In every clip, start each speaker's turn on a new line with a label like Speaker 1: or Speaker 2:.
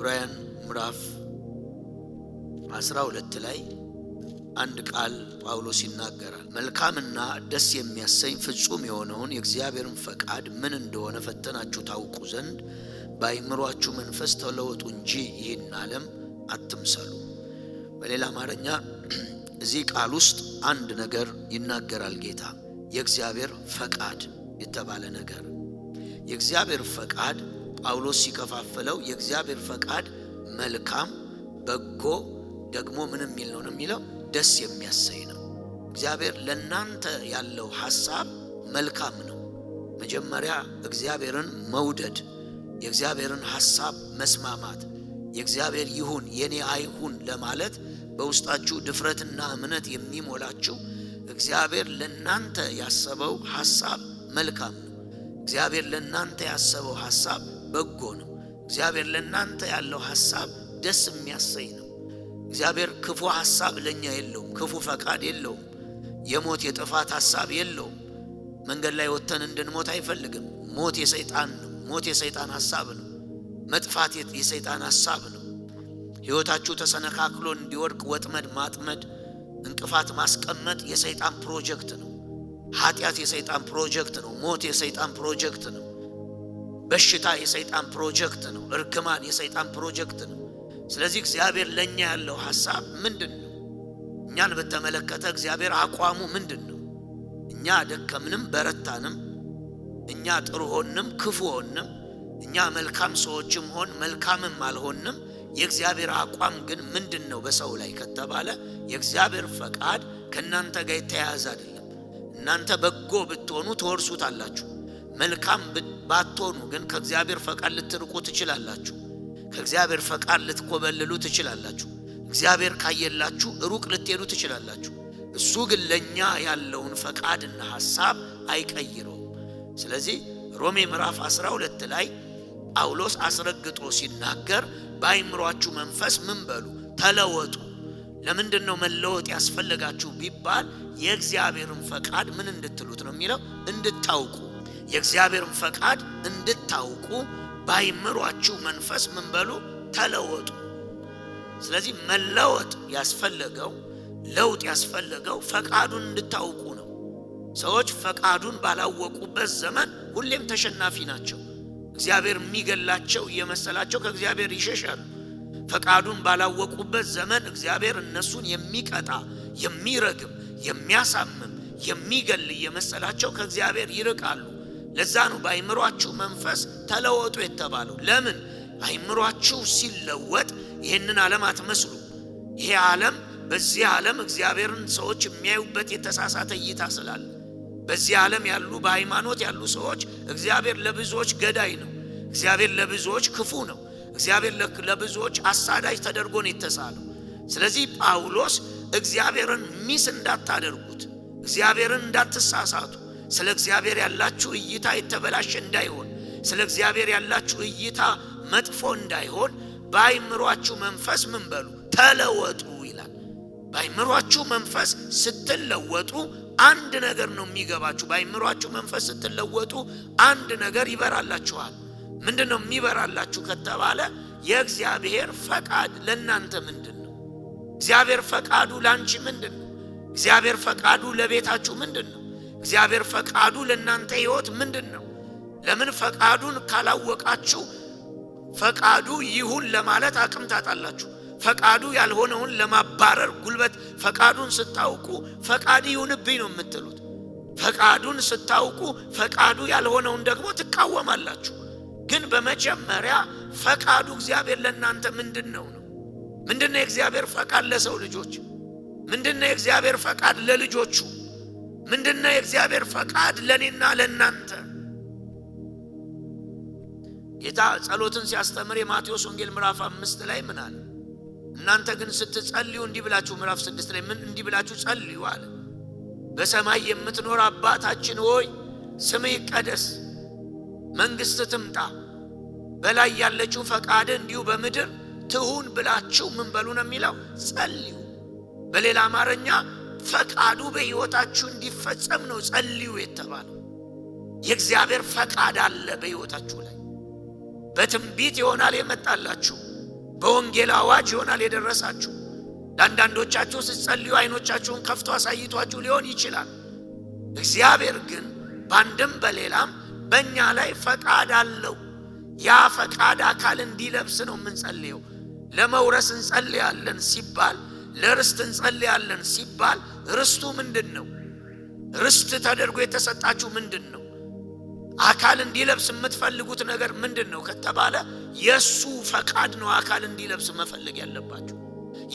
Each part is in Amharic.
Speaker 1: ዕብራውያን ምዕራፍ 12 ላይ አንድ ቃል ጳውሎስ ይናገራል። መልካምና ደስ የሚያሰኝ ፍጹም የሆነውን የእግዚአብሔርን ፈቃድ ምን እንደሆነ ፈተናችሁ ታውቁ ዘንድ በአእምሯችሁ መንፈስ ተለወጡ እንጂ ይህን ዓለም አትምሰሉ። በሌላ አማርኛ እዚህ ቃል ውስጥ አንድ ነገር ይናገራል ጌታ፣ የእግዚአብሔር ፈቃድ የተባለ ነገር። የእግዚአብሔር ፈቃድ ጳውሎስ ሲከፋፍለው የእግዚአብሔር ፈቃድ መልካም፣ በጎ፣ ደግሞ ምን የሚል ነው የሚለው? ደስ የሚያሰኝ ነው። እግዚአብሔር ለናንተ ያለው ሐሳብ መልካም ነው። መጀመሪያ እግዚአብሔርን መውደድ፣ የእግዚአብሔርን ሐሳብ መስማማት፣ የእግዚአብሔር ይሁን የኔ አይሁን ለማለት በውስጣችሁ ድፍረትና እምነት የሚሞላችሁ እግዚአብሔር ለናንተ ያሰበው ሐሳብ መልካም ነው። እግዚአብሔር ለናንተ ያሰበው ሐሳብ በጎ ነው። እግዚአብሔር ለናንተ ያለው ሐሳብ ደስ የሚያሰኝ ነው። እግዚአብሔር ክፉ ሐሳብ ለኛ የለውም። ክፉ ፈቃድ የለውም። የሞት የጥፋት ሐሳብ የለውም። መንገድ ላይ ወጥተን እንድንሞት አይፈልግም። ሞት የሰይጣን ነው። ሞት የሰይጣን ሐሳብ ነው። መጥፋት የሰይጣን ሐሳብ ነው። ሕይወታችሁ ተሰነካክሎ እንዲወድቅ ወጥመድ ማጥመድ፣ እንቅፋት ማስቀመጥ የሰይጣን ፕሮጀክት ነው። ኃጢአት የሰይጣን ፕሮጀክት ነው። ሞት የሰይጣን ፕሮጀክት ነው። በሽታ የሰይጣን ፕሮጀክት ነው። እርግማን የሰይጣን ፕሮጀክት ነው። ስለዚህ እግዚአብሔር ለኛ ያለው ሐሳብ ምንድን ነው? እኛን በተመለከተ እግዚአብሔር አቋሙ ምንድን ነው? እኛ ደከምንም በረታንም፣ እኛ ጥሩ ሆንም ክፉ ሆንም፣ እኛ መልካም ሰዎችም ሆን መልካምም አልሆንም፣ የእግዚአብሔር አቋም ግን ምንድን ነው በሰው ላይ ከተባለ የእግዚአብሔር ፈቃድ ከእናንተ ጋር የተያያዘ አይደለም። እናንተ በጎ ብትሆኑ ትወርሱታላችሁ። መልካም ባትሆኑ ግን ከእግዚአብሔር ፈቃድ ልትርቁ ትችላላችሁ። ከእግዚአብሔር ፈቃድ ልትኮበልሉ ትችላላችሁ። እግዚአብሔር ካየላችሁ ሩቅ ልትሄዱ ትችላላችሁ። እሱ ግን ለኛ ያለውን ፈቃድና ሐሳብ አይቀይረውም። ስለዚህ ሮሜ ምዕራፍ 12 ላይ ጳውሎስ አስረግጦ ሲናገር በአእምሯችሁ መንፈስ ምን በሉ? ተለወጡ። ለምንድን ነው መለወጥ ያስፈለጋችሁ ቢባል የእግዚአብሔርን ፈቃድ ምን እንድትሉት ነው የሚለው? እንድታውቁ። የእግዚአብሔርን ፈቃድ እንድታውቁ በአእምሯችሁ መንፈስ ምን በሉ? ተለወጡ። ስለዚህ መለወጥ ያስፈለገው፣ ለውጥ ያስፈለገው ፈቃዱን እንድታውቁ ነው። ሰዎች ፈቃዱን ባላወቁበት ዘመን ሁሌም ተሸናፊ ናቸው። እግዚአብሔር የሚገላቸው እየመሰላቸው ከእግዚአብሔር ይሸሻሉ። ፈቃዱን ባላወቁበት ዘመን እግዚአብሔር እነሱን የሚቀጣ፣ የሚረግም፣ የሚያሳምም፣ የሚገል እየመሰላቸው ከእግዚአብሔር ይርቃሉ። ለዛ ነው በአእምሯችሁ መንፈስ ተለወጡ የተባለው። ለምን? አእምሯችሁ ሲለወጥ ይህንን ዓለም አትመስሉ። ይሄ ዓለም፣ በዚህ ዓለም እግዚአብሔርን ሰዎች የሚያዩበት የተሳሳተ እይታ ስላለ፣ በዚህ ዓለም ያሉ በሃይማኖት ያሉ ሰዎች እግዚአብሔር ለብዙዎች ገዳይ ነው። እግዚአብሔር ለብዙዎች ክፉ ነው። እግዚአብሔር ለብዙዎች አሳዳጅ ተደርጎ ነው የተሳለው። ስለዚህ ጳውሎስ እግዚአብሔርን miss እንዳታደርጉት፣ እግዚአብሔርን እንዳትሳሳቱ፣ ስለ እግዚአብሔር ያላችሁ እይታ የተበላሸ እንዳይሆን፣ ስለ እግዚአብሔር ያላችሁ እይታ መጥፎ እንዳይሆን በአእምሯችሁ መንፈስ ምን በሉ? ተለወጡ ይላል። በአእምሯችሁ መንፈስ ስትለወጡ አንድ ነገር ነው የሚገባችሁ። በአእምሯችሁ መንፈስ ስትለወጡ አንድ ነገር ይበራላችኋል። ምንድነው የሚበራላችሁ ከተባለ የእግዚአብሔር ፈቃድ ለእናንተ ምንድነው? እግዚአብሔር ፈቃዱ ላንቺ ምንድነው? እግዚአብሔር ፈቃዱ ለቤታችሁ ምንድነው? እግዚአብሔር ፈቃዱ ለእናንተ ሕይወት ምንድነው? ለምን ፈቃዱን ካላወቃችሁ ፈቃዱ ይሁን ለማለት አቅም ታጣላችሁ። ፈቃዱ ያልሆነውን ለማባረር ጉልበት። ፈቃዱን ስታውቁ ፈቃድ ይሁንብኝ ነው የምትሉት። ፈቃዱን ስታውቁ ፈቃዱ ያልሆነውን ደግሞ ትቃወማላችሁ። ግን በመጀመሪያ ፈቃዱ እግዚአብሔር ለእናንተ ምንድነው ነው? ምንድነው የእግዚአብሔር ፈቃድ ለሰው ልጆች? ምንድነው የእግዚአብሔር ፈቃድ ለልጆቹ? ምንድነው የእግዚአብሔር ፈቃድ ለኔና ለእናንተ? ጌታ ጸሎትን ሲያስተምር የማቴዎስ ወንጌል ምዕራፍ 5 ላይ ምን አለ? እናንተ ግን ስትጸልዩ እንዲህ ብላችሁ፣ ምዕራፍ 6 ላይ ምን እንዲህ ብላችሁ ጸልዩ አለ። በሰማይ የምትኖር አባታችን ሆይ ስምህ ይቀደስ፣ መንግስትህ ትምጣ፣ በላይ ያለችው ፈቃድህ እንዲሁ በምድር ትሁን ብላችሁ ምን በሉ ነው የሚለው? ጸልዩ። በሌላ አማርኛ ፈቃዱ በሕይወታችሁ እንዲፈጸም ነው ጸልዩ የተባለው። የእግዚአብሔር ፈቃድ አለ በሕይወታችሁ ላይ። በትንቢት ይሆናል የመጣላችሁ፣ በወንጌል አዋጅ ይሆናል የደረሳችሁ። ለአንዳንዶቻችሁ ስትጸልዩ አይኖቻችሁን ከፍቶ አሳይቷችሁ ሊሆን ይችላል። እግዚአብሔር ግን በአንድም በሌላም በእኛ ላይ ፈቃድ አለው። ያ ፈቃድ አካል እንዲለብስ ነው የምንጸልየው። ለመውረስ እንጸልያለን ሲባል፣ ለርስት እንጸልያለን ሲባል ርስቱ ምንድን ነው? ርስት ተደርጎ የተሰጣችሁ ምንድን ነው? አካል እንዲለብስ የምትፈልጉት ነገር ምንድን ነው ከተባለ የሱ ፈቃድ ነው አካል እንዲለብስ መፈለግ ያለባችሁ።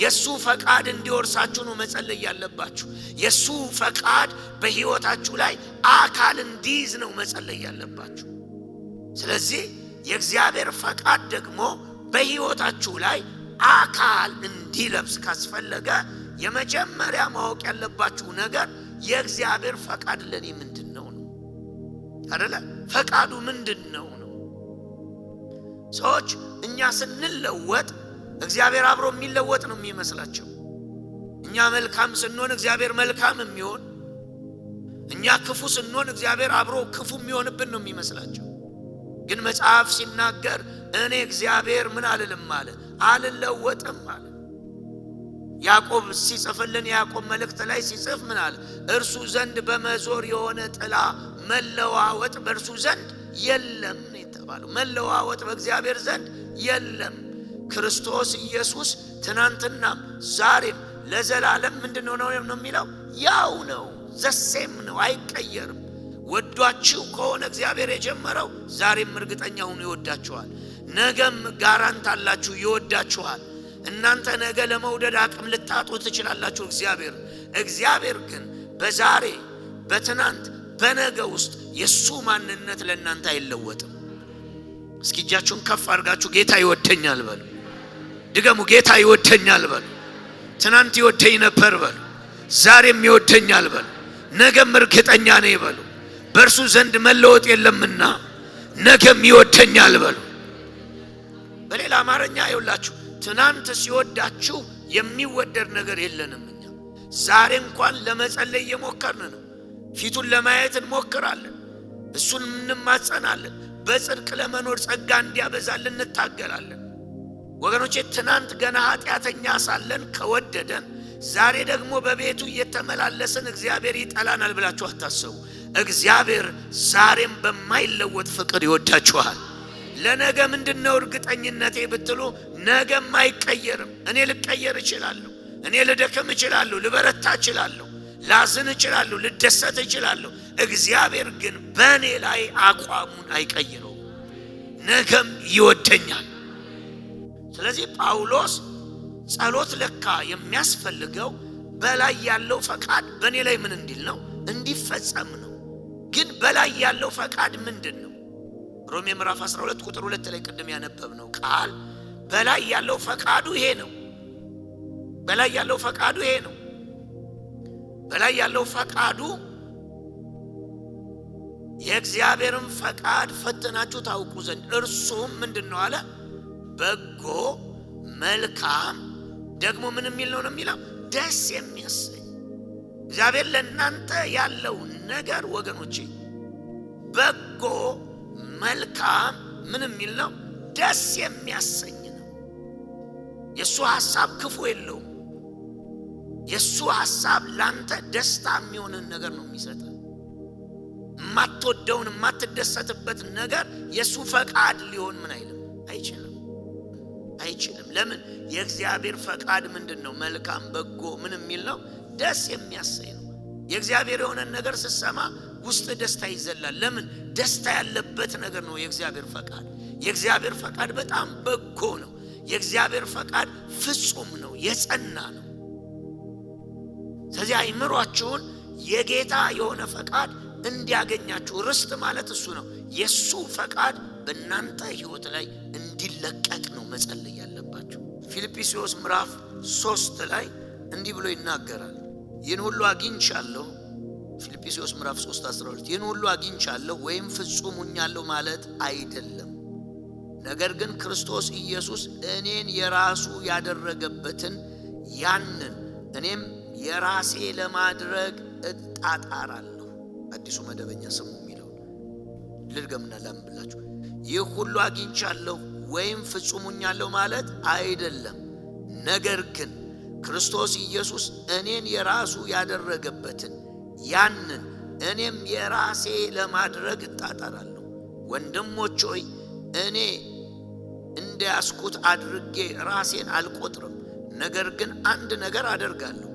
Speaker 1: የሱ ፈቃድ እንዲወርሳችሁ ነው መጸለይ ያለባችሁ። የሱ ፈቃድ በሕይወታችሁ ላይ አካል እንዲይዝ ነው መጸለይ ያለባችሁ። ስለዚህ የእግዚአብሔር ፈቃድ ደግሞ በሕይወታችሁ ላይ አካል እንዲለብስ ካስፈለገ የመጀመሪያ ማወቅ ያለባችሁ ነገር የእግዚአብሔር ፈቃድ ለኔ ምንድን ነው ነው አይደለ? ፈቃዱ ምንድን ነው ነው። ሰዎች እኛ ስንለወጥ እግዚአብሔር አብሮ የሚለወጥ ነው የሚመስላቸው። እኛ መልካም ስንሆን እግዚአብሔር መልካም የሚሆን፣ እኛ ክፉ ስንሆን እግዚአብሔር አብሮ ክፉ የሚሆንብን ነው የሚመስላቸው። ግን መጽሐፍ ሲናገር እኔ እግዚአብሔር ምን አልልም አለ፣ አልለወጥም አለ። ያዕቆብ ሲጽፍልን ያዕቆብ መልእክት ላይ ሲጽፍ ምን አለ? እርሱ ዘንድ በመዞር የሆነ ጥላ መለዋወጥ በእርሱ ዘንድ የለም ነው የተባለው። መለዋወጥ በእግዚአብሔር ዘንድ የለም። ክርስቶስ ኢየሱስ ትናንትናም ዛሬም ለዘላለም ምንድነው ነው የሚለው? ያው ነው፣ the same ነው፣ አይቀየርም። ወዷችሁ ከሆነ እግዚአብሔር የጀመረው ዛሬም እርግጠኛ ሁኑ ይወዳችኋል። ነገም guarantee አላችሁ ይወዳችኋል። እናንተ ነገ ለመውደድ አቅም ልታጡ ትችላላችሁ እግዚአብሔር ግን በዛሬ በትናንት በነገ ውስጥ የሱ ማንነት ለእናንተ አይለወጥም። እስኪ እጃችሁን ከፍ አድርጋችሁ ጌታ ይወደኛል በሉ። ድገሙ፣ ጌታ ይወደኛል በሉ። ትናንት ይወደኝ ነበር በሉ። ዛሬም ይወደኛል በሉ። ነገም እርግጠኛ ነኝ በሉ። በእርሱ ዘንድ መለወጥ የለምና ነገም ይወደኛል በሉ። በሌላ አማርኛ ይውላችሁ ትናንት ሲወዳችሁ የሚወደድ ነገር የለንም እኛ። ዛሬ እንኳን ለመጸለይ እየሞከርን ነው። ፊቱን ለማየት እንሞክራለን። እሱን እንማጸናለን። በጽድቅ ለመኖር ጸጋ እንዲያበዛልን እንታገላለን። ወገኖቼ ትናንት ገና ኃጢአተኛ ሳለን ከወደደን ዛሬ ደግሞ በቤቱ እየተመላለስን እግዚአብሔር ይጠላናል ብላችሁ አታስቡ። እግዚአብሔር ዛሬም በማይለወጥ ፍቅር ይወዳችኋል። ለነገ ምንድነው እርግጠኝነቴ ብትሉ ነገም አይቀየርም። እኔ ልቀየር እችላለሁ። እኔ ልደክም እችላለሁ። ልበረታ እችላለሁ። ላዝን እችላለሁ። ልደሰት እችላለሁ። እግዚአብሔር ግን በእኔ ላይ አቋሙን አይቀይረውም። ነገም ይወደኛል። ስለዚህ ጳውሎስ ጸሎት ለካ የሚያስፈልገው በላይ ያለው ፈቃድ በእኔ ላይ ምን እንዲል ነው? እንዲፈጸም ነው። ግን በላይ ያለው ፈቃድ ምንድን ነው? ሮሜ ምዕራፍ 12 ቁጥር 2 ላይ ቅድም ያነበብነው ቃል በላይ ያለው ፈቃዱ ይሄ ነው። በላይ ያለው ፈቃዱ ይሄ ነው። በላይ ያለው ፈቃዱ የእግዚአብሔርን ፈቃድ ፈትናችሁ ታውቁ ዘንድ እርሱም ምንድነው አለ? በጎ መልካም ደግሞ ምን የሚል ነው ነው የሚለው? ደስ የሚያሰኝ። እግዚአብሔር ለእናንተ ያለው ነገር ወገኖቼ በጎ መልካም ምን የሚል ነው? ደስ የሚያሰኝ ነው። የሱ ሐሳብ ክፉ የለውም። የሱ ሐሳብ ላንተ ደስታ የሚሆንን ነገር ነው የሚሰጥህ። የማትወደውን የማትደሰትበት ነገር የሱ ፈቃድ ሊሆን ምን አይልም? አይችልም። አይችልም። ለምን? የእግዚአብሔር ፈቃድ ምንድነው? መልካም በጎ ምን የሚል ነው? ደስ የሚያሰኝ ነው። የእግዚአብሔር የሆነ ነገር ስትሰማ ውስጥ ደስታ ይዘላል። ለምን? ደስታ ያለበት ነገር ነው የእግዚአብሔር ፈቃድ። የእግዚአብሔር ፈቃድ በጣም በጎ ነው። የእግዚአብሔር ፈቃድ ፍጹም ነው፣ የጸና ነው። ስለዚህ አይምሯችሁን የጌታ የሆነ ፈቃድ እንዲያገኛችሁ፣ ርስት ማለት እሱ ነው። የሱ ፈቃድ በእናንተ ህይወት ላይ እንዲለቀቅ ነው መጸለይ ያለባችሁ። ፊልጵስዩስ ምዕራፍ 3 ላይ እንዲህ ብሎ ይናገራል። ይህን ሁሉ አግኝቻለሁ። ፊልጵስዩስ ምዕራፍ 3:12 ይህን ሁሉ አግኝቻለሁ ወይም ፍጹም ሆኛለሁ ማለት አይደለም። ነገር ግን ክርስቶስ ኢየሱስ እኔን የራሱ ያደረገበትን ያንን እኔም የራሴ ለማድረግ እጣጣራለሁ። አዲሱ መደበኛ ስሙ የሚለው ልድገምና ላንብላችሁ። ይህ ሁሉ አግኝቻለሁ ወይም ፍጹም ሆኛለሁ ማለት አይደለም። ነገር ግን ክርስቶስ ኢየሱስ እኔን የራሱ ያደረገበትን ያንን እኔም የራሴ ለማድረግ እጣጣራለሁ። ወንድሞች ሆይ እኔ እንደያዝኩት አድርጌ ራሴን አልቆጥርም። ነገር ግን አንድ ነገር አደርጋለሁ፣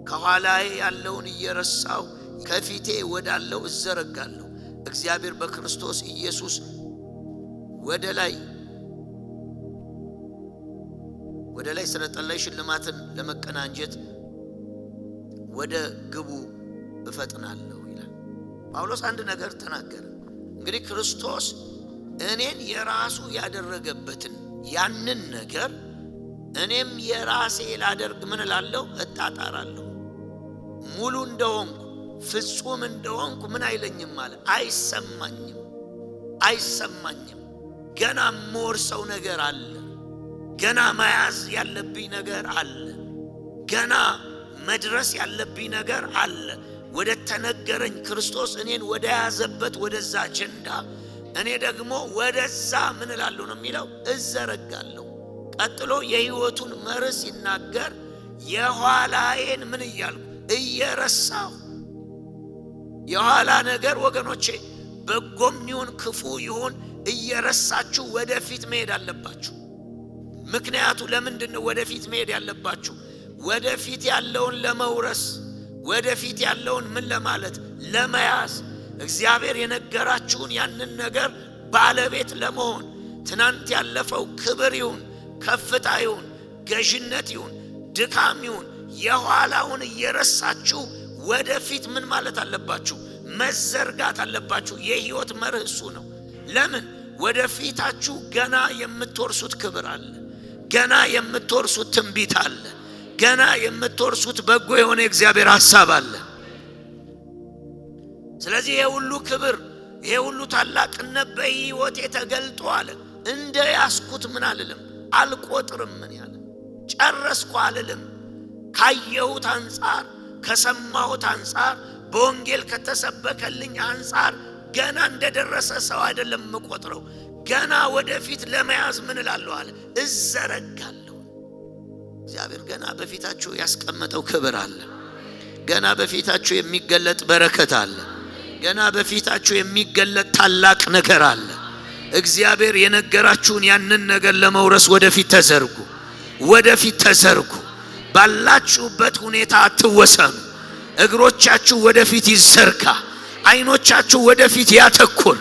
Speaker 1: ከኋላዬ ያለውን እየረሳሁ ከፊቴ ወዳለው እዘረጋለሁ። እግዚአብሔር በክርስቶስ ኢየሱስ ወደ ላይ ስለጠላኝ ሽልማትን ለመቀናጀት ወደ ግቡ እፈጥናለሁ ይላል። ጳውሎስ አንድ ነገር ተናገረ። እንግዲህ ክርስቶስ እኔን የራሱ ያደረገበትን ያንን ነገር እኔም የራሴ ላደርግ ምን እላለሁ? እጣጣራለሁ። ሙሉ እንደሆንኩ ፍጹም እንደሆንኩ ምን አይለኝም አለ፣ አይሰማኝም፣ አይሰማኝም። ገና የምወርሰው ነገር አለ። ገና መያዝ ያለብኝ ነገር አለ። ገና መድረስ ያለብኝ ነገር አለ። ወደ ተነገረኝ ክርስቶስ እኔን ወደ ያዘበት ወደዛ አጀንዳ እኔ ደግሞ ወደዛ ምን እላለሁ ነው የሚለው፣ እዘረጋለሁ። ቀጥሎ የሕይወቱን መርህ ሲናገር የኋላዬን ምን እያልኩ እየረሳሁ። የኋላ ነገር ወገኖቼ በጎም ይሁን ክፉ ይሁን እየረሳችሁ ወደፊት መሄድ አለባችሁ። ምክንያቱ ለምንድን ነው ወደፊት መሄድ ያለባችሁ? ወደፊት ያለውን ለመውረስ፣ ወደፊት ያለውን ምን ለማለት ለመያዝ፣ እግዚአብሔር የነገራችሁን ያንን ነገር ባለቤት ለመሆን። ትናንት ያለፈው ክብር ይሁን ከፍታ ይሁን ገዥነት ይሁን ድካም ይሁን የኋላውን እየረሳችሁ ወደፊት ምን ማለት አለባችሁ? መዘርጋት አለባችሁ። የሕይወት መርህ እሱ ነው። ለምን? ወደፊታችሁ ገና የምትወርሱት ክብር አለ። ገና የምትወርሱት ትንቢት አለ። ገና የምትወርሱት በጎ የሆነ የእግዚአብሔር ሐሳብ አለ። ስለዚህ ይሄ ሁሉ ክብር፣ ይሄ ሁሉ ታላቅነት በሕይወቴ ተገልጦ አለ። እንደ ያስኩት ምን አልልም፣ አልቆጥርም። ምን ያለ ጨረስኩ አልልም። ካየሁት አንጻር፣ ከሰማሁት አንጻር፣ በወንጌል ከተሰበከልኝ አንጻር ገና እንደደረሰ ሰው አይደለም የምቆጥረው። ገና ወደፊት ለመያዝ ምን እላለሁ አለ፣ እዘረጋለሁ። እግዚአብሔር ገና በፊታችሁ ያስቀመጠው ክብር አለ። ገና በፊታችሁ የሚገለጥ በረከት አለ። ገና በፊታችሁ የሚገለጥ ታላቅ ነገር አለ። እግዚአብሔር የነገራችሁን ያንን ነገር ለመውረስ ወደፊት ተዘርጉ፣ ወደፊት ተዘርጉ። ባላችሁበት ሁኔታ አትወሰኑ። እግሮቻችሁ ወደፊት ይዘርጋ። አይኖቻችሁ ወደፊት ያተኩር።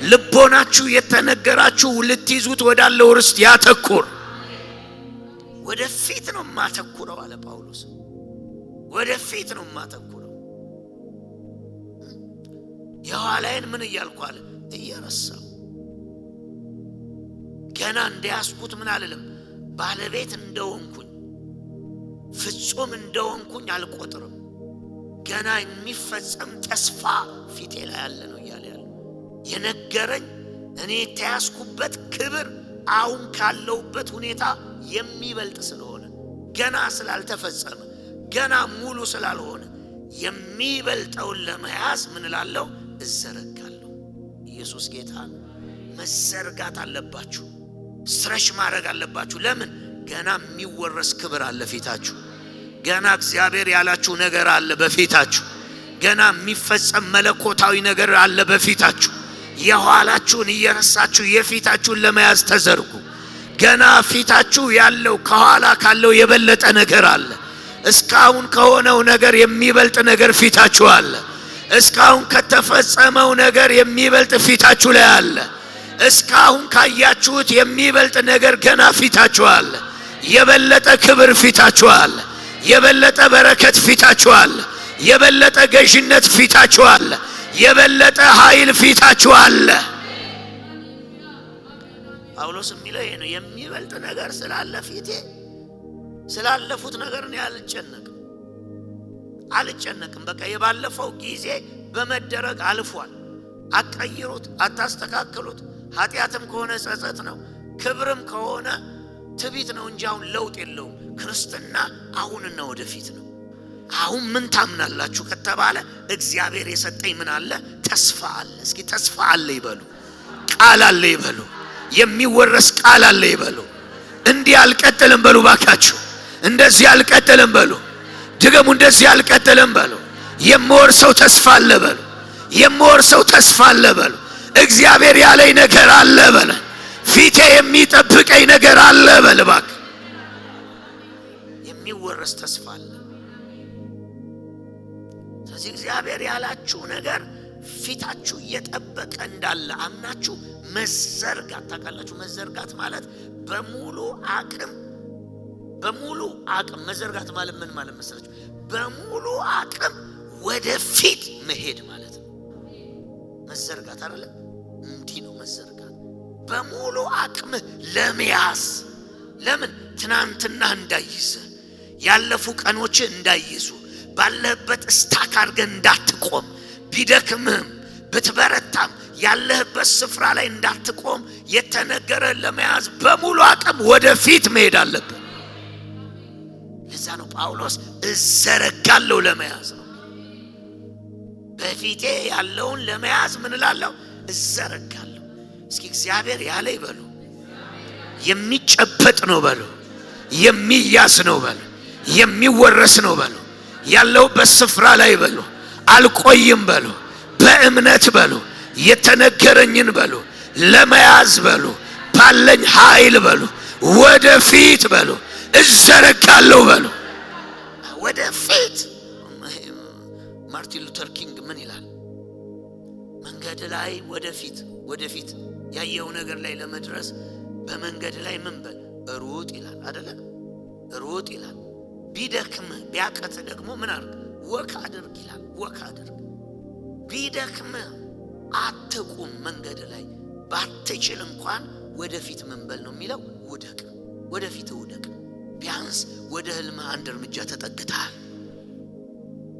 Speaker 1: ልቦናችሁ የተነገራችሁ ልትይዙት ወዳለው ርስት ያተኩር። ወደፊት ነው የማተኩረው አለ ጳውሎስ። ወደፊት ነው የማተኩረው። የኋላዬን ምን እያልኩ አለ፣ እየረሳሁ። ገና እንደያዝኩት ምን አልልም፣ ባለቤት እንደሆንኩኝ ፍጹም እንደሆንኩኝ አልቆጥርም። ገና የሚፈጸም ተስፋ ፊቴ ላይ ያለ ነው እያለ ያለ የነገረኝ እኔ የተያዝኩበት ክብር አሁን ካለሁበት ሁኔታ የሚበልጥ ስለሆነ፣ ገና ስላልተፈጸመ፣ ገና ሙሉ ስላልሆነ የሚበልጠውን ለመያዝ ምን እላለሁ? እዘረጋለሁ። ኢየሱስ ጌታ ነው። መዘርጋት አለባችሁ። stretch ማድረግ አለባችሁ። ለምን? ገና የሚወረስ ክብር አለ ፊታችሁ። ገና እግዚአብሔር ያላችሁ ነገር አለ በፊታችሁ። ገና የሚፈጸም መለኮታዊ ነገር አለ በፊታችሁ። የኋላችሁን እየረሳችሁ የፊታችሁን ለመያዝ ተዘርጉ። ገና ፊታችሁ ያለው ከኋላ ካለው የበለጠ ነገር አለ። እስካሁን ከሆነው ነገር የሚበልጥ ነገር ፊታችሁ አለ። እስካሁን ከተፈጸመው ነገር የሚበልጥ ፊታችሁ ላይ አለ። እስካሁን ካያችሁት የሚበልጥ ነገር ገና ፊታችሁ አለ። የበለጠ ክብር ፊታችሁ አለ። የበለጠ በረከት ፊታችሁ አለ። የበለጠ ገዥነት ፊታችሁ አለ። የበለጠ ኃይል ፊታችሁ አለ። ጳውሎስ የሚለው ይሄ ነው። የሚበልጥ ነገር ስላለ ፊቴ፣ ስላለፉት ነገር እኔ አልጨነቅም አልጨነቅም። በቃ የባለፈው ጊዜ በመደረግ አልፏል። አትቀይሩት፣ አታስተካክሉት። ኃጢአትም ከሆነ ጸጸት ነው፣ ክብርም ከሆነ ትቢት ነው እንጂ አሁን ለውጥ የለውም። ክርስትና አሁንና ወደፊት ነው። አሁን ምን ታምናላችሁ ከተባለ እግዚአብሔር የሰጠኝ ምን አለ? ተስፋ አለ። እስኪ ተስፋ አለ ይበሉ፣ ቃል አለ ይበሉ፣ የሚወረስ ቃል አለ ይበሉ። እንዲህ አልቀጥልም በሉ ባካችሁ። እንደዚህ አልቀጥልም በሉ። ድገሙ፣ እንደዚህ አልቀጥልም በሉ። የምወርሰው ተስፋ አለ በሉ። የምወርሰው ተስፋ አለ በሉ። እግዚአብሔር ያለኝ ነገር አለ በለ። ፊቴ የሚጠብቀኝ ነገር አለ በል እባክህ። የሚወረስ ተስፋ አለ። ስለዚህ እግዚአብሔር ያላችሁ ነገር ፊታችሁ እየጠበቀ እንዳለ አምናችሁ መዘርጋት። ታውቃላችሁ፣ መዘርጋት ማለት በሙሉ አቅም፣ በሙሉ አቅም መዘርጋት ማለት ምን ማለት መሰላችሁ? በሙሉ አቅም ወደፊት መሄድ ማለት ነው። መዘርጋት አይደለ? እንዲህ ነው መዘርጋት። በሙሉ አቅም ለመያዝ። ለምን? ትናንትና እንዳይዝ፣ ያለፉ ቀኖች እንዳይዙ፣ ባለህበት stuck አድርገህ እንዳትቆም፣ ቢደክምህም ብትበረታም ያለህበት ስፍራ ላይ እንዳትቆም የተነገረህን ለመያዝ በሙሉ አቅም ወደፊት መሄድ አለብህ። ለዛ ነው ጳውሎስ እዘረጋለሁ ለመያዝ ነው። በፊቴ ያለውን ለመያዝ ምን እላለሁ? እዘረጋለሁ። እስኪ እግዚአብሔር ያለ ይበሉ። የሚጨበጥ ነው በሉ። የሚያዝ ነው በሉ። የሚወረስ ነው በሉ። ያለሁበት ስፍራ ላይ በሉ። አልቆይም በሉ። በእምነት በሉ። የተነገረኝን በሉ። ለመያዝ በሉ። ባለኝ ኃይል በሉ። ወደፊት በሉ። እዘረጋለሁ በሉ። ወደፊት። ማርቲን ሉተር ኪንግ ምን ይላል? መንገድ ላይ ወደፊት ወደፊት ያየው ነገር ላይ ለመድረስ በመንገድ ላይ ምን በል ሩጥ ይላል አይደለ? ሩጥ ይላል። ቢደክምህ ቢያቅትህ ደግሞ ምን አድርግ? Walk አድርግ ይላል። Walk አድርግ። ቢደክምህ አትቁም። መንገድ ላይ ባትችል እንኳን ወደፊት ምን በል ነው የሚለው? ውደቅ። ወደፊት ውደቅ። ቢያንስ ወደ ህልምህ አንድ እርምጃ ተጠግተሃል።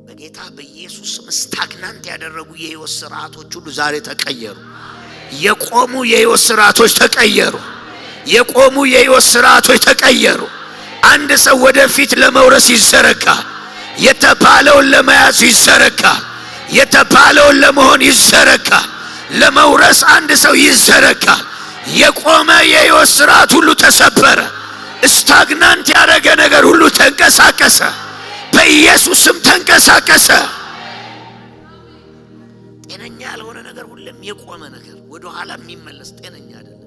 Speaker 1: በጌታ በኢየሱስ ስም stagnant ያደረጉ የህይወት ስርዓቶች ሁሉ ዛሬ ተቀየሩ። የቆሙ የህይወት ስርዓቶች ተቀየሩ። የቆሙ የህይወት ስርዓቶች ተቀየሩ። አንድ ሰው ወደፊት ለመውረስ ይዘረጋል። የተባለውን ለመያዝ ይዘረጋል። የተባለውን ለመሆን ይዘረጋል። ለመውረስ አንድ ሰው ይዘረጋል። የቆመ የህይወት ስርዓት ሁሉ ተሰበረ። Stagnant ያደረገ ነገር ሁሉ ተንቀሳቀሰ። በኢየሱስ ስም ተንቀሳቀሰ። ጤነኛ ያልሆነ ነገር ሁሌም የቆመ ነገር ወደ ኋላ የሚመለስ ጤነኛ አይደለም።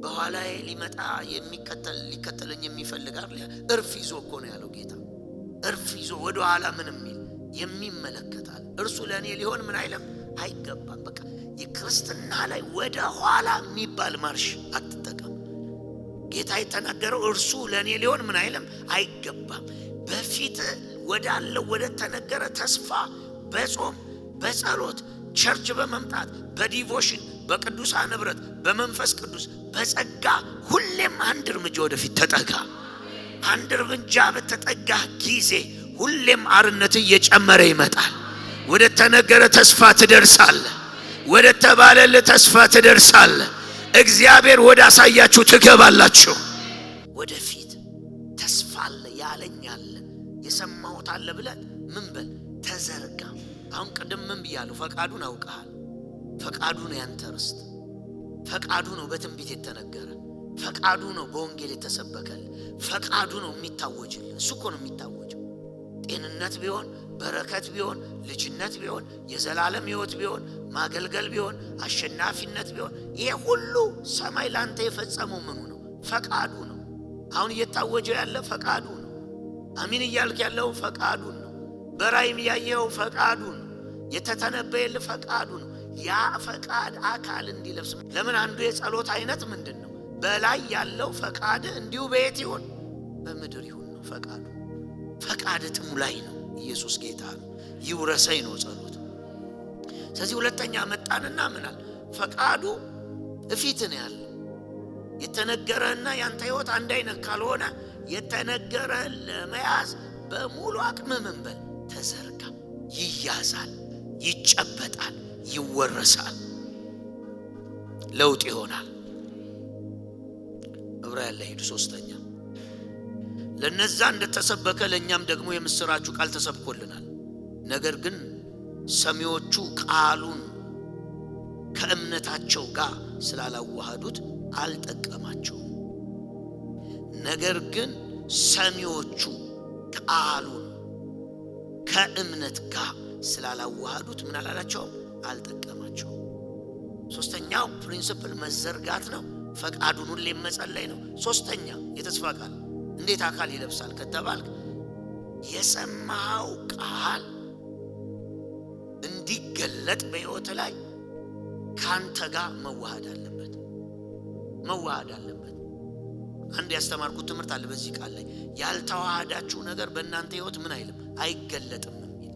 Speaker 1: በኋላዬ ሊመጣ የሚከተል ሊከተለኝ የሚፈልግ አይደል? እርፍ ይዞ እኮ ነው ያለው ጌታ። እርፍ ይዞ ወደ ኋላ ምን የሚል የሚመለከታል። እርሱ ለእኔ ሊሆን ምን አይልም አይገባም። በቃ የክርስትና ላይ ወደ ኋላ የሚባል ማርሽ አትጠቀም። ጌታ የተናገረው እርሱ ለእኔ ሊሆን ምን አይልም አይገባም። በፊት ወዳለው ወደ ተነገረ ተስፋ በጾም በጸሎት church በመምጣት በ devotion በቅዱሳን ኅብረት በመንፈስ ቅዱስ በጸጋ ሁሌም አንድ እርምጃ ወደፊት ተጠጋ። አንድ እርምጃ በተጠጋህ ጊዜ ሁሌም አርነት እየጨመረ ይመጣል። ወደ ተነገረ ተስፋ ትደርሳለህ። ወደ ተባለልህ ተስፋ ትደርሳለህ። እግዚአብሔር ወደ አሳያችሁ ትገባላችሁ። ወደፊት ተስፋ አለ፣ ያለኝ አለ፣ የሰማሁት አለ ብለህ ምን በል ተዘርጋ። አሁን ቅድም ምን ብያለሁ? ፈቃዱን አውቀሃል። ፈቃዱ ነው ያንተ ርስት። ፈቃዱ ነው በትንቢት የተነገረ። ፈቃዱ ነው በወንጌል የተሰበከልህ። ፈቃዱ ነው የሚታወጅልህ። እሱ እኮ ነው የሚታወጀው። ጤንነት ቢሆን፣ በረከት ቢሆን፣ ልጅነት ቢሆን፣ የዘላለም ሕይወት ቢሆን፣ ማገልገል ቢሆን፣ አሸናፊነት ቢሆን፣ ይሄ ሁሉ ሰማይ ላንተ የፈጸመው ምኑ ነው? ፈቃዱ ነው። አሁን እየታወጀ ያለ ፈቃዱ ነው። አሚን እያልክ ያለው ፈቃዱን ነው። በራእይም ያየኸው ፈቃዱ ነው። የተተነበየልህ ፈቃዱ ነው። ያ ፈቃድ አካል እንዲለብስ ለምን አንዱ የጸሎት አይነት ምንድን ነው? በላይ ያለው ፈቃድ እንዲሁ በየት ይሁን? በምድር ይሁን ነው ፈቃዱ። ፈቃድ ጥሙ ላይ ነው። ኢየሱስ ጌታ ነው። ይውረሰኝ ነው ጸሎት። ስለዚህ ሁለተኛ መጣንና ምናል ፈቃዱ እፊት ነው ያለው። የተነገረህና ያንተ ህይወት አንድ አይነት ካልሆነ የተነገረህን ለመያዝ በሙሉ አቅም ምን በል ተዘርጋ። ይያዛል፣ ይጨበጣል፣ ይወረሳል፣ ለውጥ ይሆናል። ዕብራውያን ላይ ሂዱ። ሶስተኛ ለነዛ እንደተሰበከ ለእኛም ደግሞ የምስራቹ ቃል ተሰብኮልናል። ነገር ግን ሰሚዎቹ ቃሉን ከእምነታቸው ጋር ስላላዋሃዱት አልጠቀማቸውም። ነገር ግን ሰሚዎቹ ቃሉን ከእምነት ጋር ስላላዋሃዱት ምን አላላቸውም? አልጠቀማቸውም። ሶስተኛው principle መዘርጋት ነው። ፈቃዱን ሁሌም መጸለይ ነው። ሶስተኛ የተስፋ ቃል እንዴት አካል ይለብሳል ከተባልክ የሰማኸው ቃል እንዲገለጥ በሕይወት ላይ ካንተ ጋር መዋሃድ አለበት፣ መዋሃድ አለበት። አንድ ያስተማርኩት ትምህርት አለ በዚህ ቃል ላይ፣ ያልተዋሃዳችሁ ነገር በእናንተ ሕይወት ምን አይልም? አይገለጥም የሚል።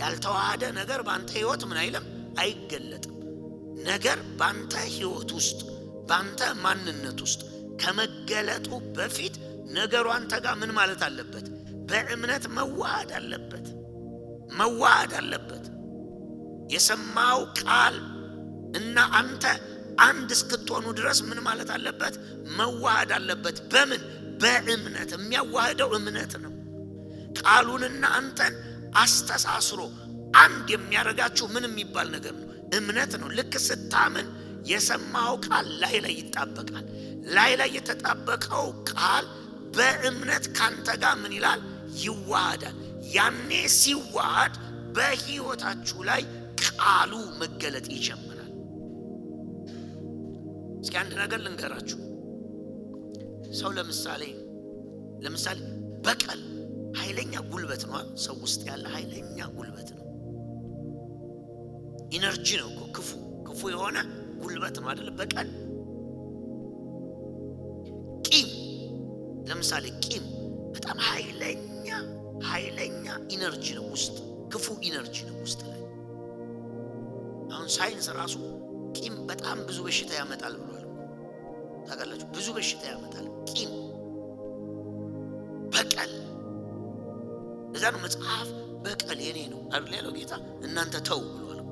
Speaker 1: ያልተዋሃደ ነገር በአንተ ሕይወት ምን አይልም? አይገለጥም። ነገር በአንተ ሕይወት ውስጥ፣ በአንተ ማንነት ውስጥ ከመገለጡ በፊት ነገሩ አንተ ጋር ምን ማለት አለበት? በእምነት መዋሃድ አለበት፣ መዋሃድ አለበት። የሰማው ቃል እና አንተ አንድ እስክትሆኑ ድረስ ምን ማለት አለበት? መዋሃድ አለበት። በምን? በእምነት። የሚያዋህደው እምነት ነው። ቃሉንና አንተን አስተሳስሮ አንድ የሚያደርጋችሁ ምን የሚባል ነገር ነው? እምነት ነው። ልክ ስታምን የሰማው ቃል ላይ ላይ ይጣበቃል። ላይ ላይ የተጣበቀው ቃል በእምነት ካንተ ጋር ምን ይላል? ይዋሃዳል። ያኔ ሲዋሃድ በሕይወታችሁ ላይ ቃሉ መገለጥ ይጀምራል። እስኪ አንድ ነገር ልንገራችሁ። ሰው ለምሳሌ በቀል ኃይለኛ ጉልበት ነው። ሰው ውስጥ ያለ ኃይለኛ ጉልበት ነው። Energy ነው እኮ፣ ክፉ ክፉ የሆነ ጉልበት ነው አይደል? በቀል፣ ቂም፣ ለምሳሌ ቂም በጣም ኃይለኛ ኃይለኛ energy ነው ውስጥ፣ ክፉ energy ነው ውስጥ ላይ። አሁን ሳይንስ ራሱ ቂም በጣም ብዙ በሽታ ያመጣል ብሏል። ታውቃላችሁ? ብዙ በሽታ ያመጣል ቂም፣ በቀል። እዛ ነው መጽሐፍ በቀል የኔ ነው አይደል ያለው ጌታ፣ እናንተ ተው ብሏል እኮ።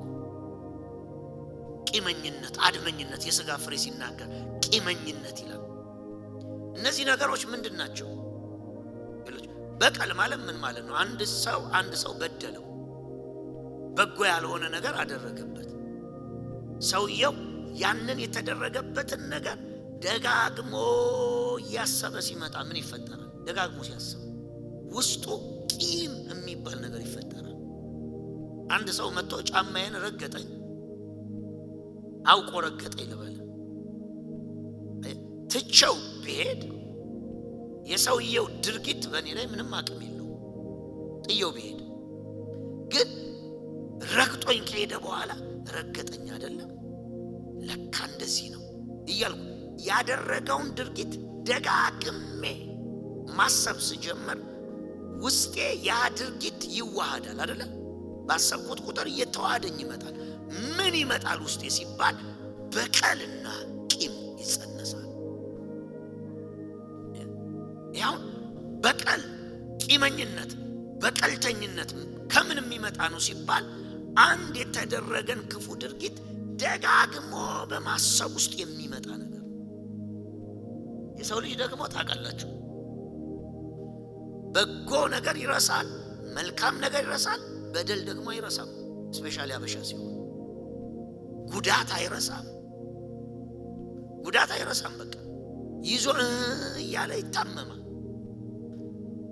Speaker 1: ቂመኝነት፣ አድመኝነት፣ የሥጋ ፍሬ ሲናገር ቂመኝነት ይላል። እነዚህ ነገሮች ምንድን ናቸው? በቀል ማለት ምን ማለት ነው? አንድ ሰው አንድ ሰው በደለው፣ በጎ ያልሆነ ነገር አደረገበት። ሰውየው ያንን የተደረገበትን ነገር ደጋግሞ እያሰበ ሲመጣ ምን ይፈጠራል? ደጋግሞ ሲያስብ ውስጡ ቂም የሚባል ነገር ይፈጠራል። አንድ ሰው መጥቶ ጫማዬን ረገጠኝ፣ አውቆ ረገጠኝ ልበል፣ ትቼው ብሄድ የሰውየው ድርጊት በእኔ ላይ ምንም አቅም የለውም። ጥየው ብሄድ ግን ረግጦኝ ከሄደ በኋላ ረገጠኝ አይደለም፣ ለካ እንደዚህ ነው እያልኩ ያደረገውን ድርጊት ደጋግሜ ማሰብ ስጀምር ውስጤ ያ ድርጊት ይዋሃዳል አይደለ? ባሰብኩት ቁጥር እየተዋሃደኝ ይመጣል። ምን ይመጣል ውስጤ ሲባል በቀልና ቂም ይጸነሳል። ያው በቀል፣ ቂመኝነት፣ በቀልተኝነት ከምን የሚመጣ ነው ሲባል አንድ የተደረገን ክፉ ድርጊት ደጋግሞ በማሰብ ውስጥ የሚመጣ ነገር። የሰው ልጅ ደግሞ ታውቃላችሁ በጎ ነገር ይረሳል፣ መልካም ነገር ይረሳል፣ በደል ደግሞ አይረሳም። Specially አበሻ ሲሆን ጉዳት አይረሳም፣ ጉዳት አይረሳም። በቃ ይዞ እያለ ይታመማል።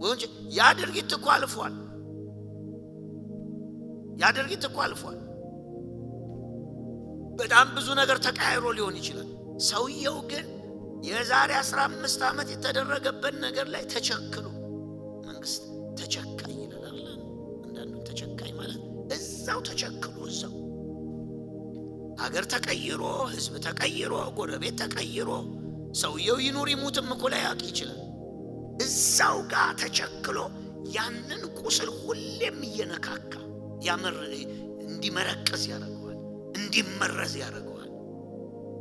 Speaker 1: ወንጭ ያ ድርጊት እኮ አልፏል፣ ያ ድርጊት እኮ አልፏል። በጣም ብዙ ነገር ተቀያይሮ ሊሆን ይችላል። ሰውየው ግን የዛሬ 15 ዓመት የተደረገበት ነገር ላይ ተቸክሎ፣ መንግስት ተቸካይ ይላል አይደል? አንዳንዱ ተቸካይ ማለት እዛው ተቸክሎ፣ እዛው አገር ተቀይሮ፣ ህዝብ ተቀይሮ፣ ጎረቤት ተቀይሮ፣ ሰውየው ይኑር ይሙትም እኮ ላያውቅ ይችላል። እዛው ጋር ተቸክሎ ያንን ቁስል ሁሌም እየነካካ ያመር እንዲመረቅዝ ያደርገዋል፣ እንዲመረዝ ያደርገዋል።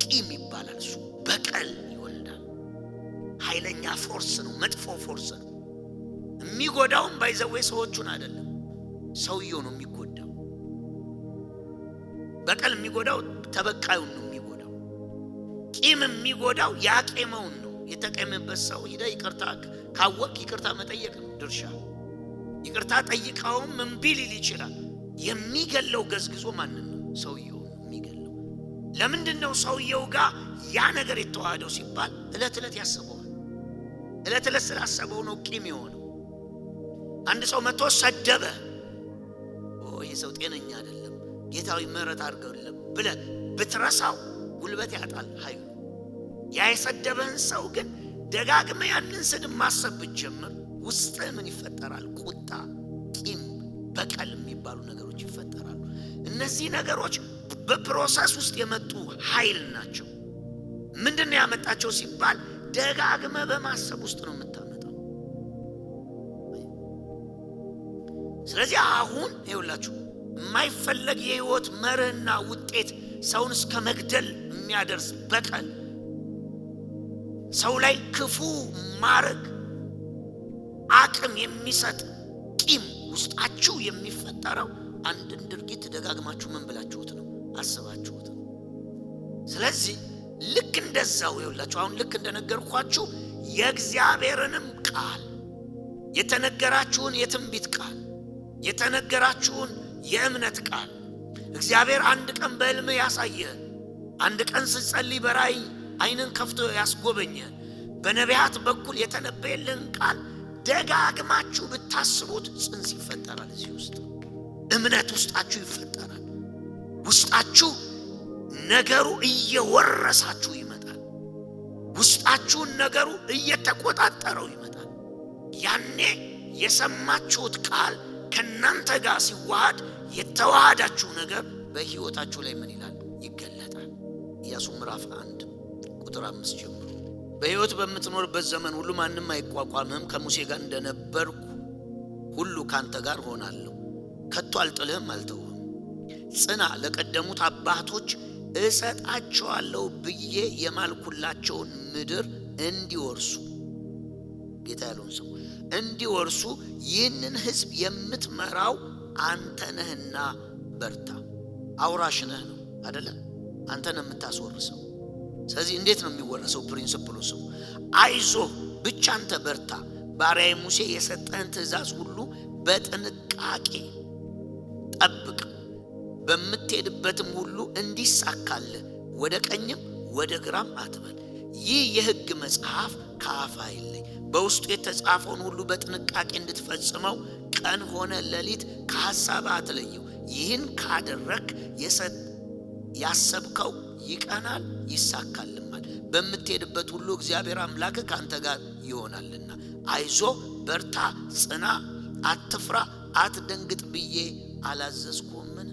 Speaker 1: ቂም ይባላል እሱ። በቀል ይወልዳል። ኃይለኛ force ነው፣ መጥፎ force ነው። የሚጎዳውም by the way ሰዎቹን አይደለም፣ ሰውየው ነው የሚጎዳው። በቀል የሚጎዳው ተበቃዩን ነው የሚጎዳው። ቂም የሚጎዳው ያቄመውን ነው። የተቀመበት ሰው ሂደህ ይቅርታ ካወቅ ይቅርታ መጠየቅ ነው ድርሻ። ይቅርታ ጠይቀውም እምቢ ሊል ይችላል። የሚገለው ገዝግዞ ማንን ነው? ሰውየው ነው የሚገለው። ለምንድን ነው ሰውየው ጋር ያ ነገር የተዋሃደው ሲባል እለት እለት ያስበዋል። እለት እለት ስላሰበው ነው ቂም የሆነው። አንድ ሰው መጥቶ ሰደበ፣ ይሄ ሰው ጤነኛ አይደለም፣ ጌታዊ ምህረት አድርገውልህ ብለህ ብትረሳው ጉልበት ያጣል ኃይሉ። ያ የሰደበህን ሰው ግን ደጋግመህ ያንን ስድብ ማሰብ ብትጀምር ውስጥህ ምን ይፈጠራል? ቁጣ፣ ቂም፣ በቀል የሚባሉ ነገሮች ይፈጠራሉ። እነዚህ ነገሮች በ process ውስጥ የመጡ ኃይል ናቸው። ምንድነው ያመጣቸው ሲባል ደጋግመህ በማሰብ ውስጥ ነው የምታመጣው። ስለዚህ አሁን ይኸውላችሁ የማይፈለግ የህይወት መርህና ውጤት ሰውን እስከ መግደል የሚያደርስ በቀል፣ ሰው ላይ ክፉ ማድረግ አቅም የሚሰጥ ቂም ውስጣችሁ የሚፈጠረው አንድን ድርጊት ደጋግማችሁ ምን ብላችሁት ነው? አስባችሁት ነው። ስለዚህ ልክ እንደዛው ይኸውላችሁ አሁን ልክ እንደነገርኳችሁ የእግዚአብሔርንም ቃል የተነገራችሁን የትንቢት ቃል የተነገራችሁን የእምነት ቃል እግዚአብሔር አንድ ቀን በሕልም ያሳየ፣ አንድ ቀን ስትጸልይ በራእይ ዓይንን ከፍቶ ያስጎበኘ፣ በነቢያት በኩል የተነበየልን ቃል ደጋግማችሁ ብታስቡት ጽንስ ይፈጠራል። እዚህ ውስጥ እምነት ውስጣችሁ ይፈጠራል። ውስጣችሁ ነገሩ እየወረሳችሁ ይመጣል። ውስጣችሁን ነገሩ እየተቆጣጠረው ይመጣል። ያኔ የሰማችሁት ቃል ከናንተ ጋር ሲዋሃድ የተዋሃዳችሁ ነገር በሕይወታችሁ ላይ ምን ይላል? ይገለጣል። ኢያሱ ምዕራፍ 1 ቁጥር 5 ጀምሮ በሕይወት በምትኖርበት ዘመን ሁሉ ማንም አይቋቋምህም፣ ከሙሴ ጋር እንደነበርኩ ሁሉ ካንተ ጋር ሆናለሁ፣ ከቶ አልጥልህም አልተውህም። ጽና፣ ለቀደሙት አባቶች እሰጣቸዋለሁ ብዬ የማልኩላቸውን ምድር እንዲወርሱ ጌታ ያለውን ሰው እንዲወርሱ ይህንን ሕዝብ የምትመራው አንተ ነህና በርታ። አውራሽ ነህ ነው አይደለ? አንተ ነህ የምታስወርሰው። ስለዚህ እንዴት ነው የሚወረሰው? principle ኡ ሰው አይዞህ ብቻ አንተ በርታ፣ ባሪያዬ ሙሴ የሰጠህን ትእዛዝ ሁሉ በጥንቃቄ ጠብቅ፣ በምትሄድበትም ሁሉ እንዲሳካልህ ወደ ቀኝም ወደ ግራም አትበል። ይህ የሕግ መጽሐፍ ከአፍህ አይለይ፣ በውስጡ የተጻፈውን ሁሉ በጥንቃቄ እንድትፈጽመው ቀን ሆነ ሌሊት ከሐሳብህ አትለየው። ይህን ካደረግህ ያሰብከው ይቀናል ይሳካልማል። በምትሄድበት ሁሉ እግዚአብሔር አምላክህ ካንተ ጋር ይሆናልና። አይዞ በርታ፣ ጽና፣ አትፍራ፣ አትደንግጥ ብዬ አላዘዝኩህምን?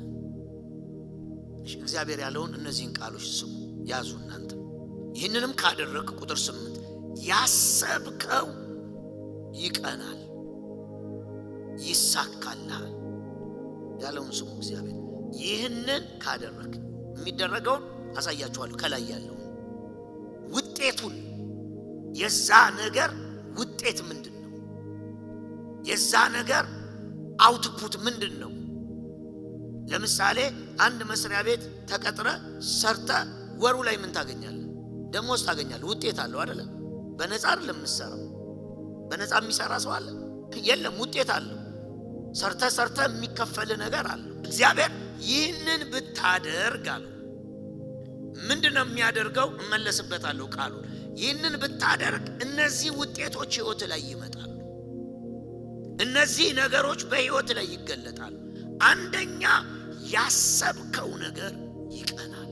Speaker 1: እግዚአብሔር ያለውን እነዚህን ቃሎች ስሙ፣ ያዙ እናንተ። ይህንንም ካደረግህ ቁጥር 8 ያሰብከው ይቀናል ይሳካልሃል ያለውን ስሙ እግዚአብሔር። ይህንን ካደረግህ የሚደረገውን አሳያችኋለሁ። ከላይ ያለውን ውጤቱን፣ የዛ ነገር ውጤት ምንድን ነው? የዛ ነገር output ምንድን ነው? ለምሳሌ አንድ መስሪያ ቤት ተቀጥረ ሰርተ ወሩ ላይ ምን ታገኛለህ? ደሞዝ ታገኛለህ። ውጤት አለው አይደለ? በነፃ አይደለም የምትሰራው። በነፃ የሚሰራ ሰው አለ? የለም። ውጤት አለው። ሰርተ ሰርተ የሚከፈል ነገር አለው። እግዚአብሔር ይህንን ብታደርግ አለው። ምንድነው የሚያደርገው? እመለስበታለሁ ቃሉን። ይህንን ብታደርግ እነዚህ ውጤቶች ህይወት ላይ ይመጣሉ። እነዚህ ነገሮች በህይወት ላይ ይገለጣሉ። አንደኛ ያሰብከው ነገር ይቀናል።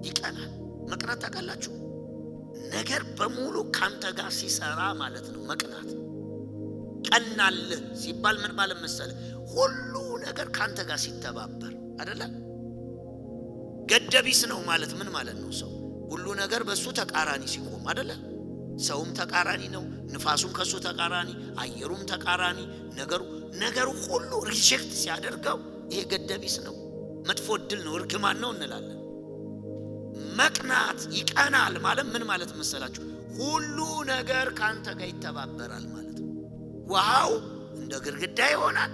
Speaker 1: ይቀናል። መቅናት ታውቃላችሁ? ነገር በሙሉ ካንተ ጋር ሲሰራ ማለት ነው መቅናት። ቀናልህ ሲባል ምን ማለት መሰለህ? ሁሉ ነገር ካንተ ጋር ሲተባበር አይደለ? ገደቢስ ነው ማለት ምን ማለት ነው? ሰው ሁሉ ነገር በሱ ተቃራኒ ሲቆም አይደለ? ሰውም ተቃራኒ ነው፣ ንፋሱም ከሱ ተቃራኒ፣ አየሩም ተቃራኒ፣ ነገሩ ሁሉ reject ሲያደርገው ይሄ ገደቢስ ነው፣ መጥፎ እድል ነው፣ እርግማን ነው እንላለን። መቅናት ይቀናል ማለት ምን ማለት መሰላችሁ? ሁሉ ነገር ካንተ ጋር ይተባበራል ማለት ነው። ውሃው እንደ ግድግዳ ይሆናል፣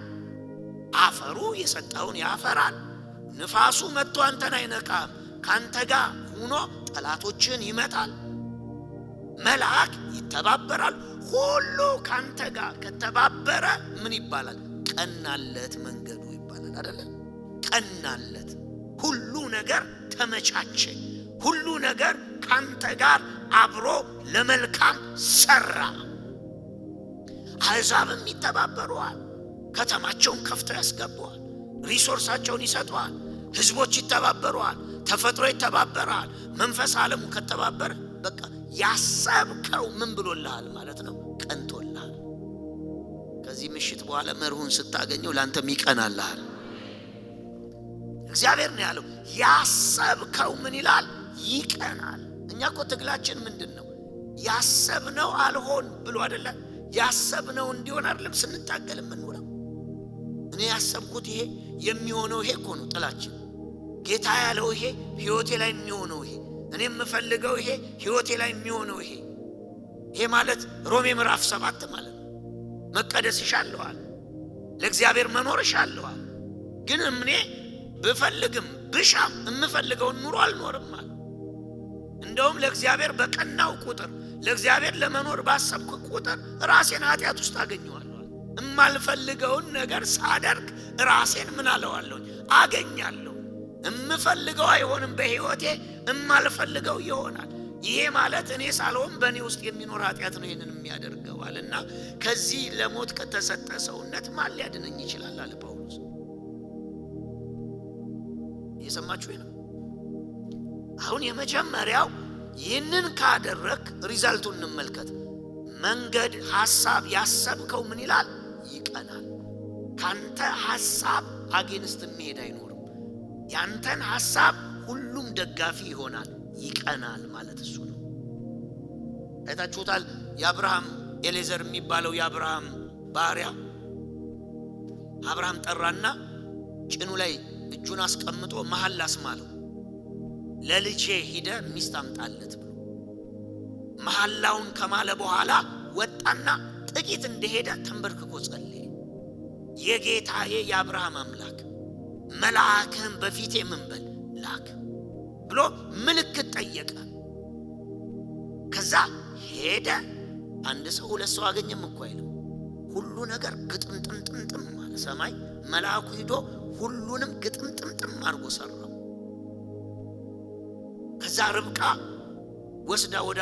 Speaker 1: አፈሩ የሰጠውን ያፈራል፣ ንፋሱ መጥቶ አንተን አይነካም፣ ካንተ ጋር ሆኖ ጠላቶችን ይመታል፣ መልአክ ይተባበራል። ሁሉ ካንተ ጋር ከተባበረ ምን ይባላል? ቀናለት መንገዱ ይባላል አይደለ? ቀናለት። ሁሉ ነገር ተመቻቸ። ሁሉ ነገር ካንተ ጋር አብሮ ለመልካም ሰራ። አሕዛብም ይተባበሩሃል። ከተማቸውን ከፍተው ያስገቡሃል። Resource ኣቸውን ይሰጡሃል። ህዝቦች ይተባበሩሃል። ተፈጥሮ ይተባበራል። መንፈስ ዓለሙ ከተባበረ በቃ ያሰብከው ምን ብሎልሃል ማለት ነው? ቀንቶልሃል። ከዚህ ምሽት በኋላ መርሁን ስታገኘው ላንተም ይቀናልሃል። እግዚአብሔር ነው ያለው። ያሰብከው ምን ይላል? ይቀናል። እኛ እኮ ትግላችን ምንድን ነው? ያሰብነው አልሆን ብሎ አይደለ? ያሰብነው እንዲሆን አይደለም ስንታገል የምንውለው። እኔ ያሰብኩት ይሄ የሚሆነው ይሄ እኮ ነው ጥላችን። ጌታ ያለው ይሄ ህይወቴ ላይ የሚሆነው ይሄ፣ እኔ የምፈልገው ይሄ ህይወቴ ላይ የሚሆነው ይሄ። ይሄ ማለት ሮሜ ምዕራፍ 7 ማለት ነው። መቀደስ ይሻለዋል፣ ለእግዚአብሔር መኖር ይሻለዋል። ግን እኔ ብፈልግም ብሻም የምፈልገውን ኑሮ አልኖርም አለ። እንደውም ለእግዚአብሔር በቀናው ቁጥር፣ ለእግዚአብሔር ለመኖር ባሰብኩ ቁጥር ራሴን ኃጢአት ውስጥ አገኘዋለሁ። እማልፈልገውን ነገር ሳደርግ ራሴን ምን አለዋለሁ? አገኛለሁ። እምፈልገው አይሆንም በህይወቴ፣ እማልፈልገው ይሆናል። ይሄ ማለት እኔ ሳልሆን በእኔ ውስጥ የሚኖር ኃጢአት ነው ይሄንን የሚያደርገው አለና ከዚህ ለሞት ከተሰጠ ሰውነት ማን ሊያድነኝ ይችላል አለ ጳውሎስ። እየሰማችሁ ነው? አሁን የመጀመሪያው ይህንን ካደረክ result ኡን እንመልከት። መንገድ ሐሳብ ያሰብከው ምን ይላል? ይቀናል። ካንተ ሐሳብ against የሚሄድ አይኖርም። ያንተን ሐሳብ ሁሉም ደጋፊ ይሆናል። ይቀናል ማለት እሱ ነው። አይታችሁታል። የአብርሃም ኤሌዘር የሚባለው የአብርሃም ባሪያ አብርሃም ጠራና ጭኑ ላይ እጁን አስቀምጦ መሐላ አስማለው። ለልጄ ሂደ ሚስት አምጣለት ብሎ መሐላውን ከማለ በኋላ ወጣና ጥቂት እንደሄደ ተንበርክኮ ጸለየ። የጌታዬ የአብርሃም አምላክ መልአክህን በፊቴ ምን በል ላክ ብሎ ምልክት ጠየቀ። ከዛ ሄደ። አንድ ሰው ሁለት ሰው አገኘም እኮ አይልም። ሁሉ ነገር ግጥምጥምጥምጥም አለ። ሰማይ መልአኩ ሂዶ ሁሉንም ግጥምጥምጥም አድርጎ ሰራው። ከዛ ርብቃ ወስዳ ወደ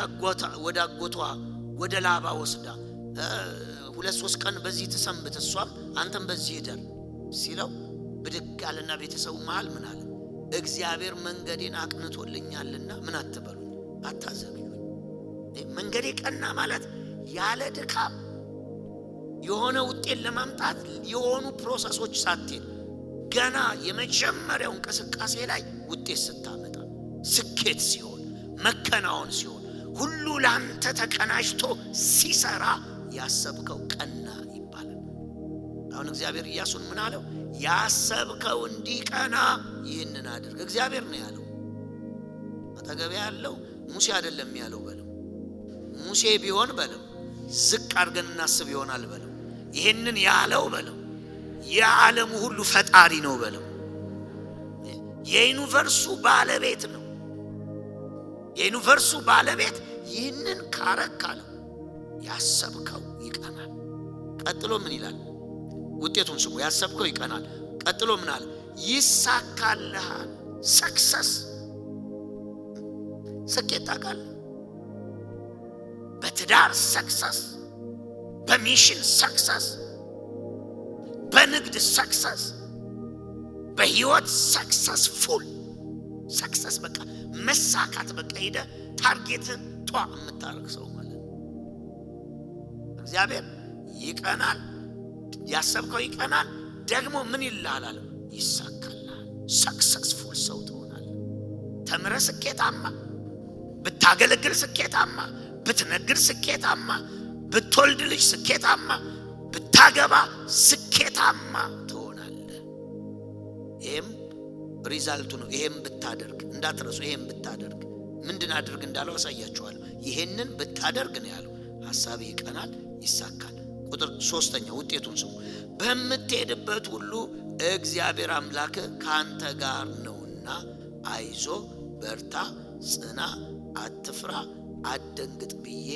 Speaker 1: አጎቷ ወደ ላባ ወስዳ 2-3 ቀን በዚህ ትሰንብት፣ እሷም አንተም በዚህ እደር ሲለው ብድግ አለና ቤተሰቡ መሃል ምን አለ? እግዚአብሔር መንገዴን አቅንቶልኛልና ምን አትበሉኝ፣ አታዘግዩኝ። መንገዴ ቀና ማለት ያለ ድካም የሆነ ውጤት ለማምጣት የሆኑ process ኦች ሳትሄድ ገና የመጀመሪያው እንቅስቃሴ ላይ ውጤት ስታመጣ፣ ስኬት ሲሆን፣ መከናወን ሲሆን፣ ሁሉ ላንተ ተቀናጅቶ ሲሰራ ያሰብከው ቀና ይባላል። አሁን እግዚአብሔር ኢያሱን ምን አለው? ያሰብከው እንዲቀና ይህንን አድርግ። እግዚአብሔር ነው ያለው። አጠገቤ ያለው ሙሴ አይደለም ያለው በለው። ሙሴ ቢሆን በለው ዝቅ አድርገን እናስብ ይሆናል በለው። ይህንን ያለው በለው የዓለሙ ሁሉ ፈጣሪ ነው በለው። የ universe ኡ ባለቤት ነው። የ universe ኡ ባለቤት ይህንን ካረክ አለው ያሰብከው ይቀናል። ቀጥሎ ምን ይላል? ውጤቱን ስሙ። ያሰብከው ይቀናል። ቀጥሎ ምን አለ? ይሳካልሃል። Success፣ ስኬት ታውቃለህ። በትዳር success፣ በ mission success፣ በንግድ success፣ በህይወት successful። Success በቃ መሳካት፣ በቃ ሄደ target ን ጧ የምታረግ ሰው ማለት ነው። እግዚአብሔር ይቀናል፣ ያሰብከው ይቀናል። ደግሞ ምን ይልሃል አለ? ይሳካልሃል። Successful ሰው ትሆናለህ። ተምረህ ስኬታማ፣ ብታገለግል ስኬታማ፣ ብትነግድ ስኬታማ፣ ብትወልድ ልጅ ስኬታማ፣ ብታገባ ስኬታማ ትሆናለህ። ይሄም result ኡ ነው። ይሄም ብታደርግ እንዳትረሱ። ይሄም ብታደርግ ምንድን አድርግ እንዳለው አሳያችኋለሁ። ይሄንን ብታደርግ ነው ያለው፣ ሐሳብህ ይቀናል፣ ይሳካል። ቁጥር 3 ውጤቱን ስሙ። በምትሄድበት ሁሉ እግዚአብሔር አምላክህ ካንተ ጋር ነውና አይዞ፣ በርታ፣ ጽና፣ አትፍራ፣ አትደንግጥ ብዬ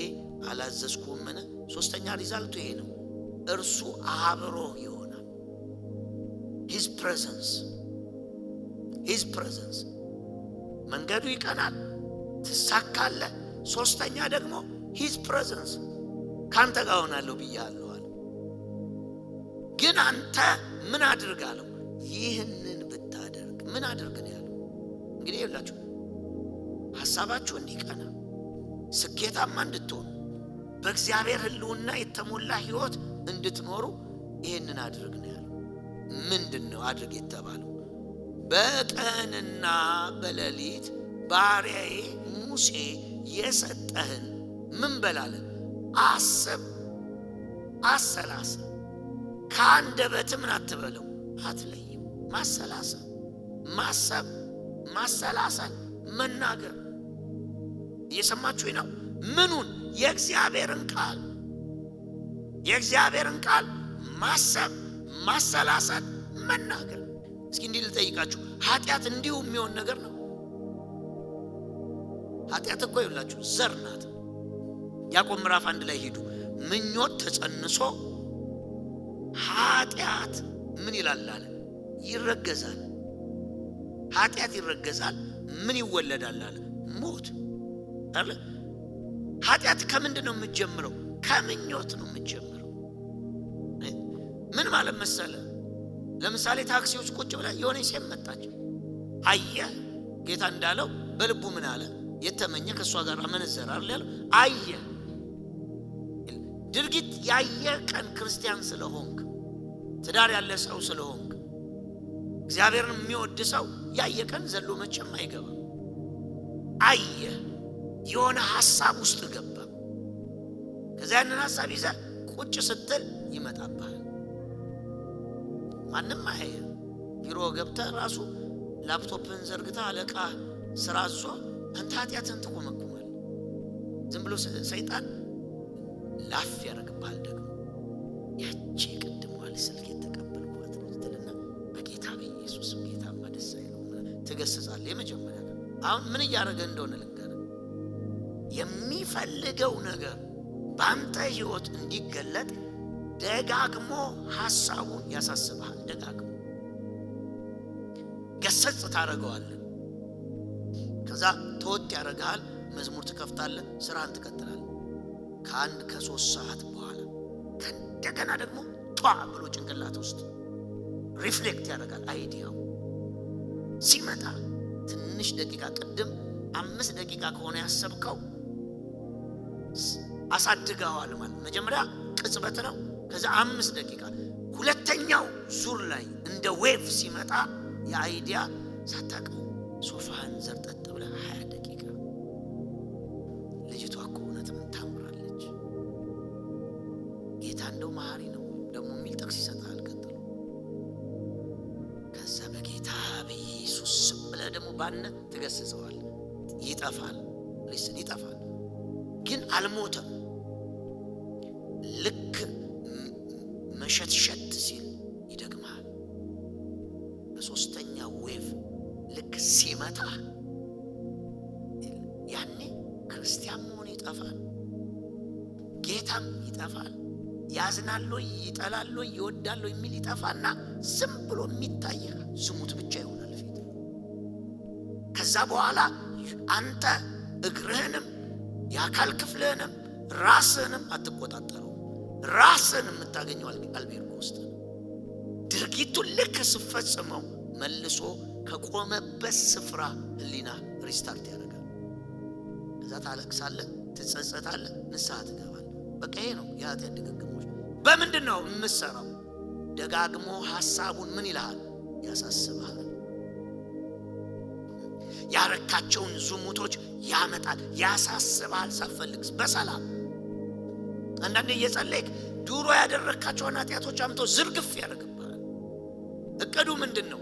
Speaker 1: አላዘዝኩህምን? 3ኛ result ኡ ይሄ ነው። እርሱ አብሮህ ይሆናል። His presence, His presence መንገዱ ይቀናል፣ ትሳካለህ። ሶስተኛ ደግሞ His presence፣ ካንተ ጋር ሆናለሁ ብያለሁ አለ። ግን አንተ ምን አድርግ አለው? ይህንን ብታደርግ። ምን አድርግ ነው ያለው? እንግዲህ ይላችሁ ሐሳባችሁ እንዲቀና፣ ስኬታማ እንድትሆኑ፣ በእግዚአብሔር ሕልውና የተሞላ ሕይወት እንድትኖሩ ይህንን አድርግ ነው ያለው። ምንድን ነው አድርግ የተባለው? በቀንና በሌሊት ባሪያዬ ሙሴ የሰጠህን ምን በላለ? አስብ፣ አሰላስል፣ ከአንደበትህ ምን አትበለው፣ አትለይም። ማሰላሰል፣ ማሰብ፣ ማሰላሰል፣ መናገር። እየሰማችሁኝ ነው? ምኑን? የእግዚአብሔርን ቃል። የእግዚአብሔርን ቃል ማሰብ፣ ማሰላሰል፣ መናገር። እስኪ እንዲህ ልጠይቃችሁ፣ ኃጢአት እንዲሁ የሚሆን ነገር ነው? ኃጢአት እኮ ይውላችሁ ዘር ናት። ያዕቆብ ምዕራፍ 1 ላይ ሂዱ። ምኞት ተጸንሶ ኃጢአት ምን ይላል አለ? ይረገዛል። ኃጢአት ይረገዛል፣ ምን ይወለዳል አለ? ሞት አለ። ኃጢአት ከምንድን ነው የምትጀምረው? ከምኞት ነው የምትጀምረው። ምን ማለት መሰለ? ለምሳሌ ታክሲ ውስጥ ቁጭ ብለህ የሆነ ሴት መጣች። አየህ፣ ጌታ እንዳለው በልቡ ምን አለ? የተመኘ ከእሷ ጋር አመነዘረ አይደል ያለው? አየህ፣ ድርጊት ያየ ቀን ክርስቲያን ስለሆንክ፣ ትዳር ያለ ሰው ስለሆንክ፣ እግዚአብሔርን የሚወድ ሰው ያየ ቀን ዘሎ መቼም አይገባም። አየህ፣ የሆነ ሐሳብ ውስጥ ገባ። ከዛ ያንን ሐሳብ ይዘህ ቁጭ ስትል ይመጣብሃል። ማንም አያየህም። ቢሮ ገብተህ ራሱ ላፕቶፕህን ዘርግተህ አለቃ ስራ አዞ አንተ ኃጢአትህን ትኮመኩማለህ። ዝም ብሎ ሰይጣን ላፍ ያደርግብሃል። ደግሞ ያቺ ቅድሟ ስልክ የተቀበልኳት ትልና በጌታ በኢየሱስ ጌታማ ደስ አይለውም ትገስጻለህ። የመጀመሪያ አሁን ምን እያደረገ እንደሆነ ልንገርህ። የሚፈልገው ነገር በአንተ ሕይወት እንዲገለጥ ደጋግሞ ሐሳቡን ያሳስብሃል። ደጋግሞ ገሰጽ ታደርገዋለህ። ከዛ ተወጥ ያደርግሃል። መዝሙር ትከፍታለህ፣ ስራህን ትቀጥላለህ። ከአንድ ከ3 ሰዓት በኋላ ከእንደገና ደግሞ ቷ ብሎ ጭንቅላት ውስጥ reflect ያደርጋል። idea ው ሲመጣ ትንሽ ደቂቃ፣ ቅድም 5 ደቂቃ ከሆነ ያሰብከው አሳድገዋል ማለት መጀመሪያ ቅጽበት ነው። ከዛ 5 ደቂቃ ሁለተኛው ዙር ላይ እንደ wave ሲመጣ የ idea ሳታውቀው ሶፋህን ዘርጠጥ ብለህ 20 ደቂቃ ልጅቷ እኮ እውነትም ታምራለች፣ ጌታ እንደው መሐሪ ነው ደግሞ የሚል ጥቅስ ይሰጥሃል። ቀጥሎ ከዛ በጌታ በኢየሱስ ስም ብለህ ደግሞ ባነ ትገስጸዋለህ። ይጠፋል። listen ይጠፋል፣ ግን አልሞተም። ልክ መሸትሸት ሲል ይደግማል። በሶስተኛ wave ልክ ሲመታ ያኔ ክርስቲያን መሆን ይጠፋል፣ ጌታም ይጠፋል። ያዝናል ወይ ይጠላል ወይ ይወዳል ወይ የሚል ይጠፋና ዝም ብሎ የሚታይ ዝሙት ብቻ ይሆናል ፊት። ከዛ በኋላ አንተ እግርህንም የአካል ክፍልህንም ራስህንም አትቆጣጠረው። ራስህን የምታገኘው አልቤርጎ ውስጥ ነው። ድርጊቱን ልክ ስትፈጽመው መልሶ ከቆመበት ስፍራ ህሊና restart ያደርጋል። ከዛ ታለቅሳለህ፣ ትጸጸታለህ፣ ንስሐ ትገባለህ። በቃ ይሄ ነው የኃጢአት ድግግሞሽ። በምንድን ነው የምትሰራው? ደጋግሞ ሐሳቡን ምን ይልሃል? ያሳስብሃል። ያረካቸውን ዝሙቶች ያመጣል፣ ያሳስብሃል። ሳትፈልግ በሰላም አንዳንዴ እየጸለይክ ድሮ ያደረካቸውን ኃጢአቶች አምጥቶ ዝርግፍ ያደርግብሃል። እቅዱ ምንድን ነው?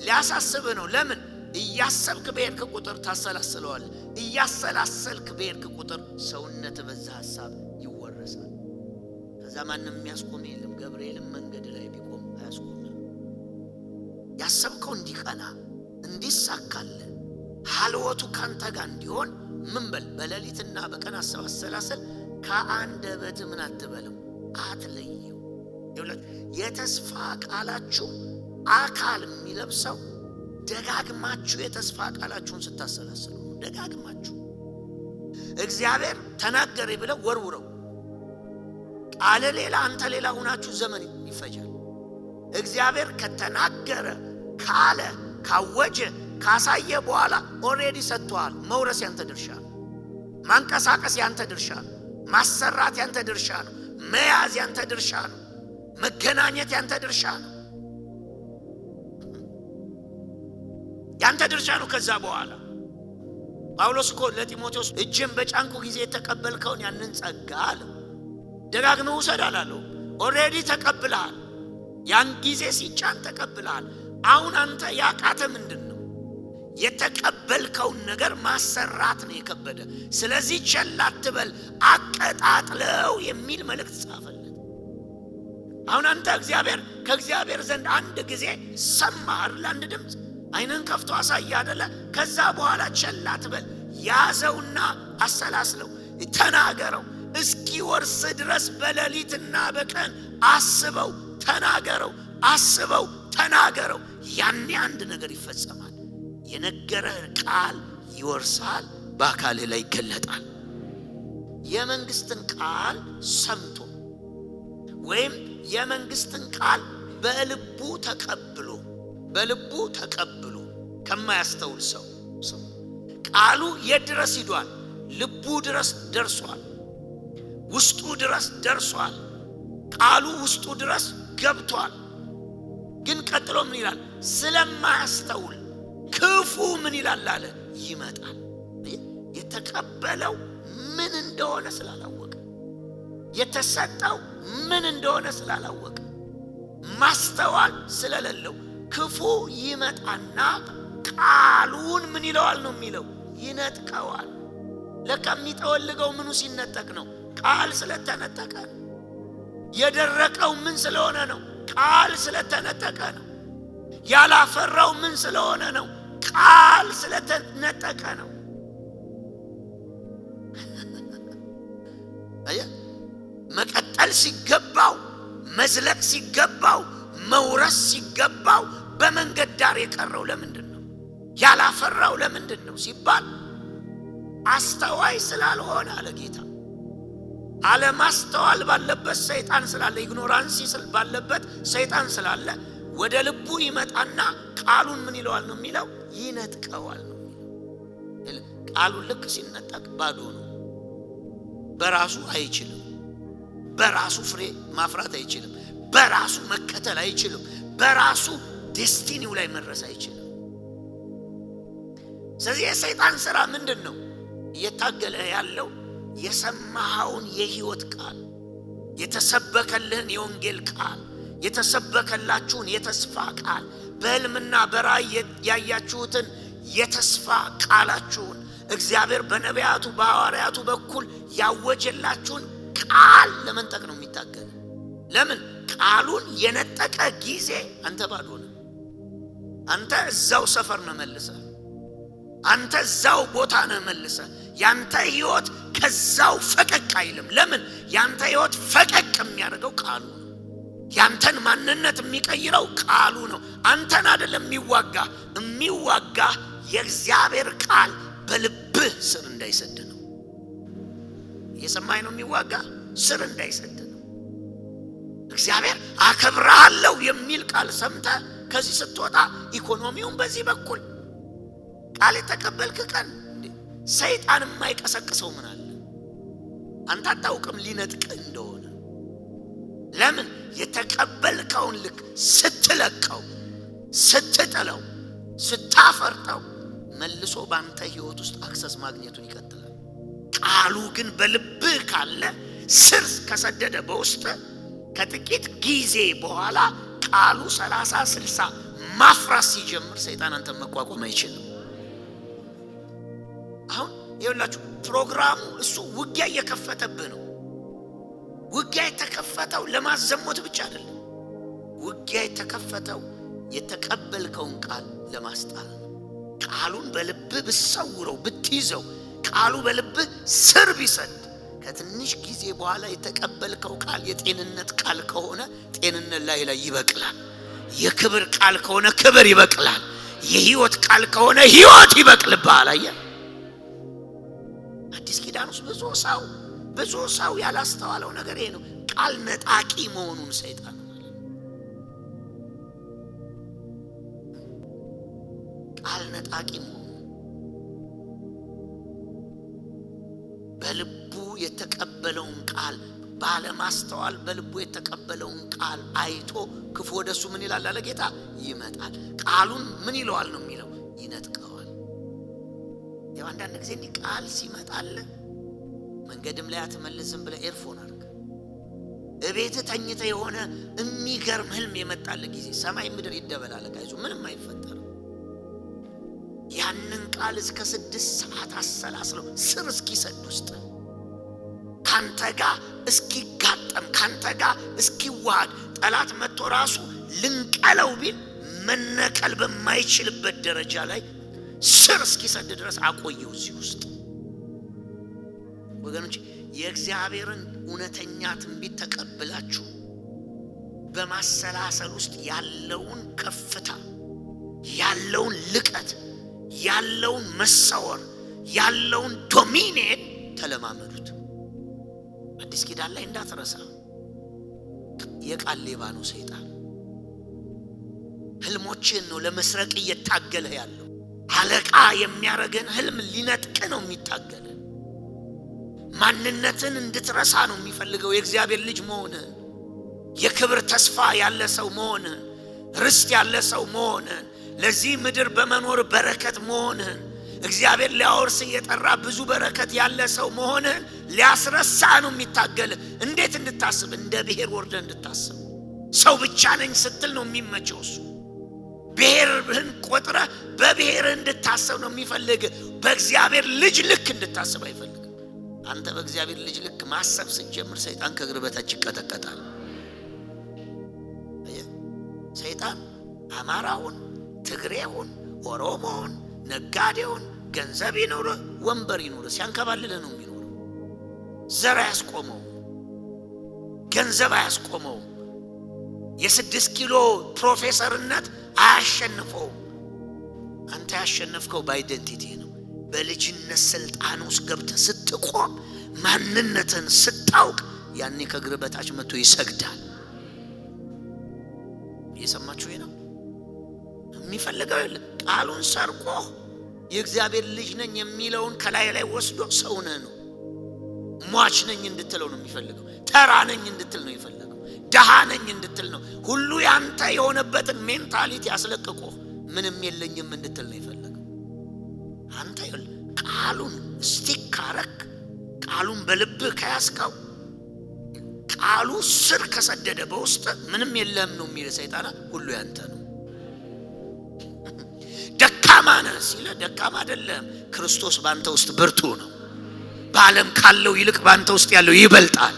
Speaker 1: ሊያሳስብህ ነው። ለምን? እያሰብክ በሄድክ ቁጥር ታሰላስለዋለህ። እያሰላሰልክ በሄድክ ቁጥር ሰውነት በዛ ሐሳብ ይወረሳል። ከዛ ማንም የሚያስቆም የለም። ገብርኤልም መንገድ ላይ ቢቆም አያስቆምም። ያሰብከው እንዲቀና እንዲሳካልህ ሀልወቱ ካንተ ጋር እንዲሆን ምን በል? በሌሊትና በቀን አስብ፣ አሰላስል፣ ከአንደበትህ ምን አትበለው፣ አትለየው። ይኸውላችሁ የተስፋ ቃላችሁ አካል የሚለብሰው ደጋግማችሁ የተስፋ ቃላችሁን ስታሰላስሉ ነው። ደጋግማችሁ እግዚአብሔር ተናገረ ብለው ወርውረው ቃል ሌላ አንተ ሌላ ሆናችሁ ዘመን ይፈጃል። እግዚአብሔር ከተናገረ ካለ ካወጀ ካሳየ በኋላ already ሰጥቷል። መውረስ ያንተ ድርሻ ነው። ማንቀሳቀስ ያንተ ድርሻ ነው። ማሰራት ያንተ ድርሻ ነው። መያዝ ያንተ ድርሻ ነው። መገናኘት ያንተ ድርሻ ነው። ያንተ ድርሻ ነው። ከዛ በኋላ ጳውሎስ እኮ ለጢሞቴዎስ እጅን በጫንኩ ጊዜ የተቀበልከውን ያንን ጸጋ አለ ደጋግመህ ውሰድ አላለው። Already ተቀብለሃል። ያን ጊዜ ሲጫን ተቀብለሃል። አሁን አንተ ያቃተ ምንድን ነው? የተቀበልከውን ነገር ማሰራት ነው የከበደ። ስለዚህ ቸል አትበል፣ አቀጣጥለው የሚል መልእክት ጻፈለት። አሁን አንተ እግዚአብሔር ከእግዚአብሔር ዘንድ አንድ ጊዜ ሰማህ አይደል? አንድ ድምፅ ዓይንህን ከፍቶ አሳየ አይደለ? ከዛ በኋላ ቸል አትበል፣ ያዘውና አሰላስለው፣ ተናገረው። እስኪወርስ ድረስ በሌሊትና በቀን አስበው፣ ተናገረው፣ አስበው፣ ተናገረው። ያኔ አንድ ነገር ይፈጸማል። የነገረህ ቃል ይወርሳል፣ በአካልህ ላይ ይገለጣል። የመንግስትን ቃል ሰምቶ ወይም የመንግስትን ቃል በልቡ ተቀብሎ በልቡ ተቀብሎ ከማያስተውል ሰው ስሙ፣ ቃሉ የት ድረስ ሂዷል? ልቡ ድረስ ደርሷል። ውስጡ ድረስ ደርሷል። ቃሉ ውስጡ ድረስ ገብቷል። ግን ቀጥሎ ምን ይላል? ስለማያስተውል ክፉ ምን ይላል አለ ይመጣል። የተቀበለው ምን እንደሆነ ስላላወቀ፣ የተሰጠው ምን እንደሆነ ስላላወቀ፣ ማስተዋል ስለሌለው ክፉ ይመጣና ቃሉን ምን ይለዋል ነው የሚለው፣ ይነጥቀዋል። ለካ የሚጠወልገው ምኑ ሲነጠቅ ነው? ቃል ስለተነጠቀ ነው። የደረቀው ምን ስለሆነ ነው? ቃል ስለተነጠቀ ነው። ያላፈራው ምን ስለሆነ ነው? ቃል ስለተነጠቀ ነው። አየህ፣ መቀጠል ሲገባው፣ መዝለቅ ሲገባው፣ መውረስ ሲገባው በመንገድ ዳር የቀረው ለምንድን ነው? ያላፈራው ለምንድን ነው ሲባል አስተዋይ ስላልሆነ አለ ጌታ። አለማስተዋል ባለበት ሰይጣን ስላለ፣ ignorance ባለበት ሰይጣን ስላለ ወደ ልቡ ይመጣና ቃሉን ምን ይለዋል ነው የሚለው፣ ይነጥቀዋል ነው የሚለው። ቃሉን ልክ ሲነጠቅ ባዶ ነው። በራሱ አይችልም። በራሱ ፍሬ ማፍራት አይችልም። በራሱ መከተል አይችልም። በራሱ destiny ው ላይ መድረስ አይችልም። ስለዚህ የሰይጣን ስራ ምንድን ነው? እየታገለ ያለው የሰማኸውን የህይወት ቃል፣ የተሰበከልህን የወንጌል ቃል፣ የተሰበከላችሁን የተስፋ ቃል፣ በሕልምና በራእይ ያያችሁትን የተስፋ ቃላችሁን፣ እግዚአብሔር በነቢያቱ በሐዋርያቱ በኩል ያወጀላችሁን ቃል ለመንጠቅ ነው የሚታገል። ለምን? ቃሉን የነጠቀ ጊዜ አንተ ባዶ ነህ። አንተ እዛው ሰፈር ነህ መልሰህ፣ አንተ እዛው ቦታ ነህ መልሰህ። ያንተ ህይወት ከዛው ፈቀቅ አይልም። ለምን? ያንተ ህይወት ፈቀቅ የሚያደርገው ቃሉ ነው። ያንተን ማንነት የሚቀይረው ቃሉ ነው። አንተን አይደለም የሚዋጋ፣ የሚዋጋ የእግዚአብሔር ቃል በልብህ ስር እንዳይሰድ ነው። እየሰማኝ ነው? የሚዋጋ ስር እንዳይሰድ ነው። እግዚአብሔር አከብርሃለሁ የሚል ቃል ሰምተህ ከዚህ ስትወጣ ኢኮኖሚውን በዚህ በኩል ቃል የተቀበልክ ቀን ሰይጣን የማይቀሰቅሰው ምን አለ? አንተ አታውቅም ሊነጥቅህ እንደሆነ። ለምን? የተቀበልከውን ልክ ስትለቀው፣ ስትጥለው፣ ስታፈርጠው መልሶ ባንተ ህይወት ውስጥ access ማግኘቱን ይቀጥላል። ቃሉ ግን በልብህ ካለ፣ ስር ከሰደደ በውስጥ፣ ከጥቂት ጊዜ በኋላ ቃሉ 30 60 ማፍራት ሲጀምር ሰይጣን አንተን መቋቋም አይችልም። አሁን ይኸውላችሁ ፕሮግራሙ እሱ ውጊያ እየከፈተብህ ነው። ውጊያ የተከፈተው ለማዘሞት ብቻ አይደለም። ውጊያ የተከፈተው የተቀበልከውን ቃል ለማስጣል ነው። ቃሉን በልብህ ብትሰውረው፣ ብትይዘው፣ ቃሉ በልብህ ስር ቢሰድ ከትንሽ ጊዜ በኋላ የተቀበልከው ቃል የጤንነት ቃል ከሆነ ጤንነት ላይ ላይ ይበቅላል። የክብር ቃል ከሆነ ክብር ይበቅላል። የህይወት ቃል ከሆነ ህይወት ይበቅልብሃል። አየህ፣ አዲስ ኪዳን ውስጥ ብዙ ሰው ያላስተዋለው ነገር ይሄ ነው። ቃል ነጣቂ መሆኑን ሰይጣን ቃል ነጣቂ መሆኑን በልቡ የተቀበለውን ቃል ባለማስተዋል በልቡ የተቀበለውን ቃል አይቶ ክፉ ወደሱ ምን ይላል አለ ጌታ? ይመጣል። ቃሉን ምን ይለዋል ነው የሚለው? ይነጥቀዋል። ያው አንዳንድ ጊዜ እንዲህ ቃል ሲመጣል መንገድም ላይ አትመልስም ብለህ earphone አድርግ። እቤት ተኝተህ የሆነ የሚገርም ህልም የመጣልህ ጊዜ ሰማይ ምድር ይደበላለቅ፣ አይዞህ ምንም አይፈጠርም። ያንን ቃል እስከ 6 ሰዓት አሰላስለው ስር እስኪሰድ ውስጥ ካንተ ጋር እስኪጋጠም ካንተ ጋር እስኪዋሃድ ጠላት መጥቶ ራሱ ልንቀለው ቢል መነቀል በማይችልበት ደረጃ ላይ ስር እስኪሰድ ድረስ አቆየው እዚህ ውስጥ። ወገኖች የእግዚአብሔርን እውነተኛ ትንቢት ተቀብላችሁ በማሰላሰል ውስጥ ያለውን ከፍታ፣ ያለውን ልቀት፣ ያለውን መሰወር፣ ያለውን ዶሚኒየን ተለማመዱት። አዲስ ኪዳን ላይ እንዳትረሳ፣ የቃል ሌባ ነው ሰይጣን። ህልሞችን ነው ለመስረቅ እየታገለ ያለው። አለቃ የሚያረገን ህልም ሊነጥቅ ነው የሚታገለ። ማንነትን እንድትረሳ ነው የሚፈልገው። የእግዚአብሔር ልጅ መሆንህን፣ የክብር ተስፋ ያለ ሰው መሆንህን፣ ርስት ያለ ሰው መሆንህን፣ ለዚህ ምድር በመኖር በረከት መሆንህን፣ እግዚአብሔር ሊያወርስ እየጠራ ብዙ በረከት ያለ ሰው መሆንህን ሊያስረሳ ነው የሚታገል። እንዴት እንድታስብ? እንደ ብሔር ወርደህ እንድታስብ። ሰው ብቻ ነኝ ስትል ነው የሚመቸው እሱ። ብሔርህን ቆጥረህ በብሔርህ እንድታስብ ነው የሚፈልግ። በእግዚአብሔር ልጅ ልክ እንድታስብ አይፈልግም። አንተ በእግዚአብሔር ልጅ ልክ ማሰብ ስትጀምር ሰይጣን ከእግር በታች ይቀጠቀጣል። ሰይጣን አማራውን፣ ትግሬውን፣ ኦሮሞውን፣ ነጋዴውን፣ ገንዘብ ይኑር ወንበር ይኑር ሲያንከባልልህ ነው የሚኖረው። ዘር አያስቆመው፣ ገንዘብ አያስቆመው፣ የ6 ኪሎ ፕሮፌሰርነት አያሸንፈውም። አንተ ያሸነፍከው በ identity ነው። በልጅነት ስልጣን ውስጥ ገብተህ ስትቆም ማንነትን ስታውቅ ያኔ ከእግር በታች መጥቶ ይሰግዳል። እየሰማችሁ ነው? የሚፈልገው የለ። ቃሉን ሰርቆ የእግዚአብሔር ልጅ ነኝ የሚለውን ከላይ ላይ ወስዶ ሰው ነህ ነው፣ ሟች ነኝ እንድትለው ነው የሚፈልገው። ተራ ነኝ እንድትል ነው የሚፈልገው። ደሃ ነኝ እንድትል ነው። ሁሉ ያንተ የሆነበትን mentality አስለቅቆ ምንም የለኝም እንድትል ነው የፈለገው። አንተ ይኸውልህ ቃሉን stick ካረክ፣ ቃሉን በልብህ ከያዝከው፣ ቃሉ ስር ከሰደደ በውስጥ ምንም የለህም ነው የሚል ሰይጣን። ሁሉ ያንተ ነው። ደካማ ነህ ሲልህ ደካማ አይደለህም። ክርስቶስ ባንተ ውስጥ ብርቱ ነው። በዓለም ካለው ይልቅ ባንተ ውስጥ ያለው ይበልጣል።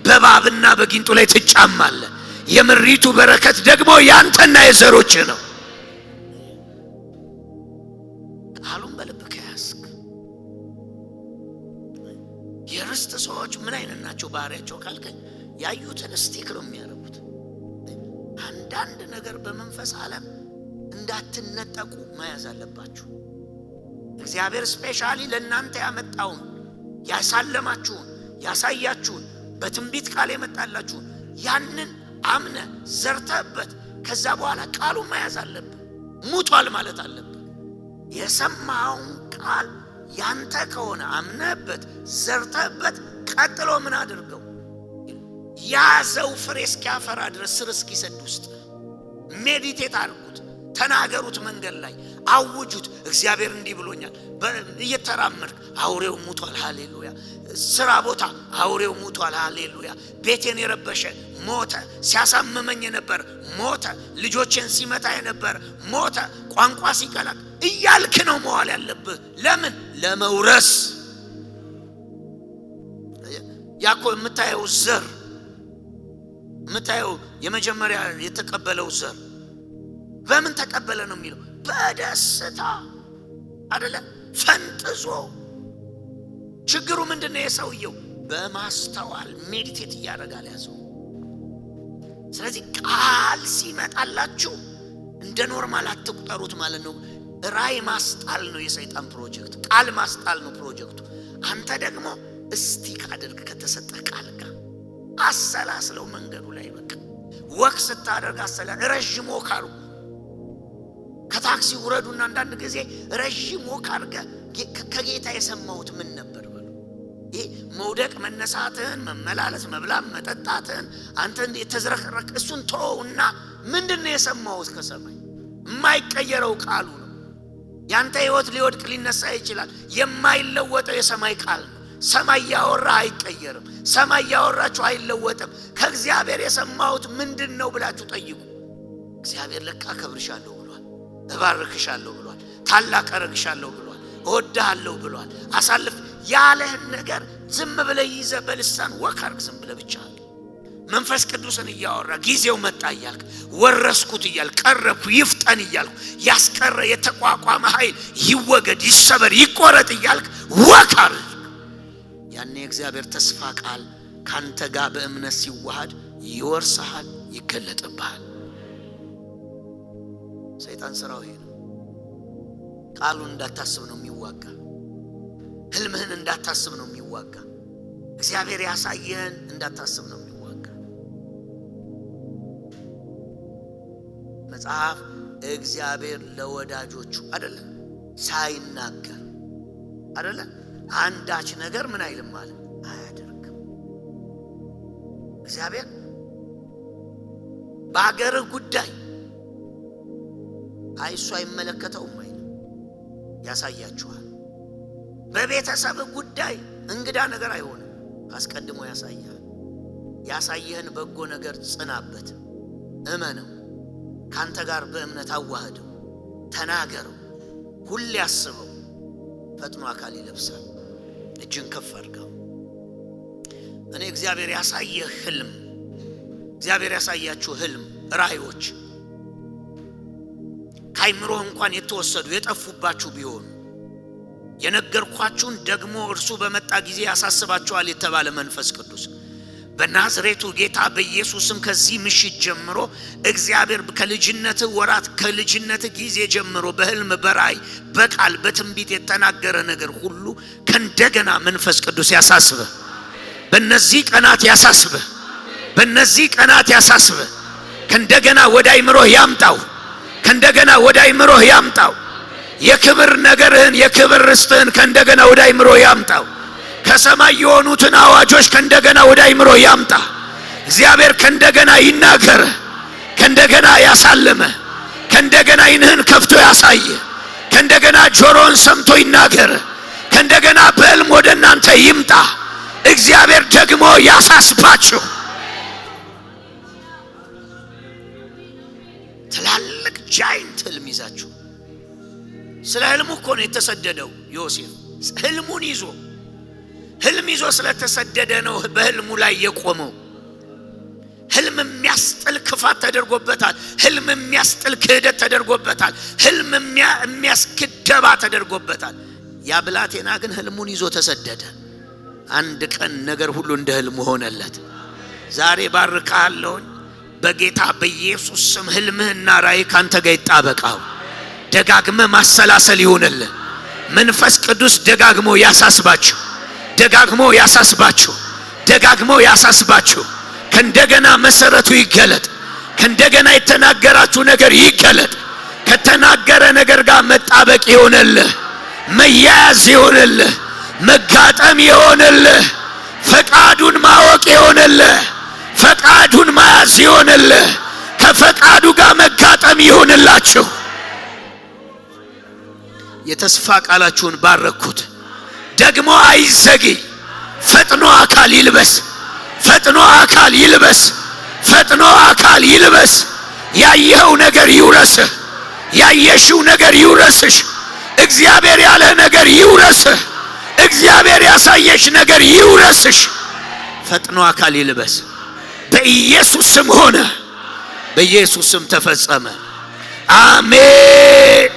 Speaker 1: በእባብና በጊንጡ ላይ ትጫማለህ። የምሪቱ በረከት ደግሞ ያንተና የዘሮችህ ነው። ቃሉን በልብህ ከያዝክ። የርስት ሰዎች ምን አይነት ናቸው ባህሪያቸው ካልከኝ ያዩትን stick ነው የሚያደርጉት። አንዳንድ ነገር በመንፈስ ዓለም እንዳትነጠቁ መያዝ አለባችሁ። እግዚአብሔር specially ለእናንተ ያመጣውን፣ ያሳለማችሁን፣ ያሳያችሁን፣ በትንቢት ቃል የመጣላችሁን ያንን አምነ ዘርተህበት ከዛ በኋላ ቃሉን መያዝ አለብህ። ሙቷል ማለት አለብህ። የሰማኸውን ቃል ያንተ ከሆነ አምነህበት ዘርተህበት ቀጥሎ ምን አድርገው? ያዘው ፍሬ እስኪያፈራ ድረስ ስር እስኪሰድ ውስጥ meditate አድርጉት፣ ተናገሩት፣ መንገድ ላይ አውጁት። እግዚአብሔር እንዲህ ብሎኛል። እየተራመድክ አውሬው ሙቷል፣ ሃሌሉያ። ስራ ቦታ አውሬው ሙቷል፣ ሃሌሉያ። ቤቴን የረበሸ ሞተ፣ ሲያሳምመኝ የነበር ሞተ፣ ልጆቼን ሲመታ የነበር ሞተ፣ ቋንቋ ሲቀላቅ እያልክ ነው መዋል ያለብህ። ለምን? ለመውረስ። ያኮ የምታየው ዘር፣ የምታየው የመጀመሪያ የተቀበለው ዘር በምን ተቀበለ ነው የሚለው? በደስታ አይደለ? ፈንጥዞ። ችግሩ ምንድነው? የሰውየው በማስተዋል meditate እያደረገ አልያዘው። ስለዚህ ቃል ሲመጣላችሁ እንደ normal አትቁጠሩት ማለት ነው። ራእይ ማስጣል ነው የሰይጣን ፕሮጀክት፣ ቃል ማስጣል ነው ፕሮጀክቱ። አንተ ደግሞ stick አድርግ ከተሰጠህ ቃል ጋር አሰላስለው። መንገዱ ላይ በቃ walk ስታደርግ ረዥም walk አድርጉ። ከታክሲ ውረዱና አንዳንድ ጊዜ ረዥም walk አድርገህ ከጌታ የሰማሁት ምን ነበር በሉ። ይሄ መውደቅ መነሳትህን፣ መመላለስ፣ መብላት፣ መጠጣትህን አንተ የተዝረከረክ እሱን ተወውና ምንድን ነው የሰማሁት ከሰማይ? የማይቀየረው ቃሉ ነው። ያንተ ህይወት ሊወድቅ ሊነሳ ይችላል። የማይለወጠው የሰማይ ቃል ነው። ሰማይ ያወራ አይቀየርም። ሰማይ ያወራችሁ አይለወጥም። ከእግዚአብሔር የሰማሁት ምንድን ነው ብላችሁ ጠይቁ። እግዚአብሔር ለካ አከብርሻለሁ ብሏል፣ እባርክሻለሁ ብሏል፣ ታላቅ አረግሻለሁ ብሏል፣ እወድሃለሁ ብሏል። አሳልፍ ያለህን ነገር ዝም ብለህ ይዘህ በልሳን walk አድርግ። ዝም ብለህ ብቻ መንፈስ ቅዱስን እያወራ ጊዜው መጣ እያልክ፣ ወረስኩት እያልክ፣ ቀረብኩ ይፍጠን እያልኩ፣ ያስቀረ የተቋቋመ ኃይል ይወገድ፣ ይሰበር፣ ይቆረጥ እያልክ walk አድርግ። ያኔ የእግዚአብሔር ተስፋ ቃል ካንተ ጋር በእምነት ሲዋሃድ ይወርስሃል፣ ይገለጥብሃል። ሰይጣን ስራው ይሄ ነው። ቃሉን እንዳታስብ ነው የሚዋጋ። ህልምህን እንዳታስብ ነው የሚዋጋ። እግዚአብሔር ያሳየህን እንዳታስብ ነው የሚዋጋ። መጽሐፍ እግዚአብሔር ለወዳጆቹ አይደለ ሳይናገር አይደለ አንዳች ነገር ምን አይልም አለ አያደርግም። እግዚአብሔር በአገርህ ጉዳይ አይ እሱ አይመለከተውም አይልም፣ ያሳያችኋል። በቤተሰብህ ጉዳይ እንግዳ ነገር አይሆንም፣ አስቀድሞ ያሳያል። ያሳየህን በጎ ነገር ጽናበት፣ እመነው፣ ካንተ ጋር በእምነት አዋህደው፣ ተናገረው፣ ሁሌ አስበው። ፈጥኖ አካል ይለብሳል። እጅን ከፍ አድርገው። እኔ እግዚአብሔር ያሳየህ ህልም፣ እግዚአብሔር ያሳያችሁ ህልም፣ ራእዮች ከአይምሮህ እንኳን የተወሰዱ የጠፉባችሁ ቢሆኑ የነገርኳችሁን ደግሞ እርሱ በመጣ ጊዜ ያሳስባችኋል የተባለ መንፈስ ቅዱስ በናዝሬቱ ጌታ በኢየሱስም ከዚህ ምሽት ጀምሮ እግዚአብሔር ከልጅነት ወራት ከልጅነት ጊዜ ጀምሮ በህልም፣ በራእይ፣ በቃል፣ በትንቢት የተናገረ ነገር ሁሉ ከእንደገና መንፈስ ቅዱስ ያሳስብህ። በእነዚህ ቀናት ያሳስብህ። በእነዚህ ቀናት ያሳስብህ። ከእንደገና ወደ አይምሮህ ያምጣው። ከእንደገና ወደ አይምሮህ ያምጣው። የክብር ነገርህን የክብር ርስትህን ከእንደገና ወደ አይምሮህ ያምጣው። ከሰማይ የሆኑትን አዋጆች ከእንደገና ወደ አይምሮ ያምጣ። እግዚአብሔር ከእንደገና ይናገር፣ ከእንደገና ያሳልመ፣ ከእንደገና ዓይንህን ከፍቶ ያሳይ፣ ከእንደገና ጆሮን ሰምቶ ይናገር፣ ከእንደገና በሕልም ወደ እናንተ ይምጣ። እግዚአብሔር ደግሞ ያሳስባችሁ። ትላልቅ giant ህልም ይዛችሁ፣ ስለ ህልሙ እኮ ነው የተሰደደው ዮሴፍ። ህልሙን ይዞ፣ ህልም ይዞ ስለተሰደደ ነው በህልሙ ላይ የቆመው። ህልም የሚያስጥል ክፋት ተደርጎበታል። ህልም የሚያስጥል ክህደት ተደርጎበታል። ህልም የሚያስክድ ደባ ተደርጎበታል። ያ ብላቴና ግን ህልሙን ይዞ ተሰደደ። አንድ ቀን ነገር ሁሉ እንደ ህልሙ ሆነለት። ዛሬ ባርካለሁኝ በጌታ በኢየሱስ ስም። ህልምህና ራእይ ካንተ ጋር ይጣበቃው። ደጋግመ ማሰላሰል ይሁንልህ። መንፈስ ቅዱስ ደጋግሞ ያሳስባችሁ፣ ደጋግሞ ያሳስባችሁ፣ ደጋግሞ ያሳስባችሁ። ከእንደገና መሰረቱ ይገለጥ። ከእንደገና የተናገራችሁ ነገር ይገለጥ። ከተናገረ ነገር ጋር መጣበቅ ይሆንልህ፣ መያያዝ ይሆንልህ፣ መጋጠም ይሆንልህ፣ ፈቃዱን ማወቅ ይሆንልህ፣ ፈቃዱን መያዝ ይሆንልህ፣ ከፈቃዱ ጋር መጋጠም ይሆንላችሁ። የተስፋ ቃላችሁን ባረኩት። ደግሞ አይዘግይ፣ ፈጥኖ አካል ይልበስ፣ ፈጥኖ አካል ይልበስ፣ ፈጥኖ አካል ይልበስ። ያየኸው ነገር ይውረስህ፣ ያየሽው ነገር ይውረስሽ። እግዚአብሔር ያለህ ነገር ይውረስህ። እግዚአብሔር ያሳየሽ ነገር ይውረስሽ። ፈጥኖ አካል ይልበስ። በኢየሱስ ስም ሆነ፣ በኢየሱስ ስም ተፈጸመ። አሜን።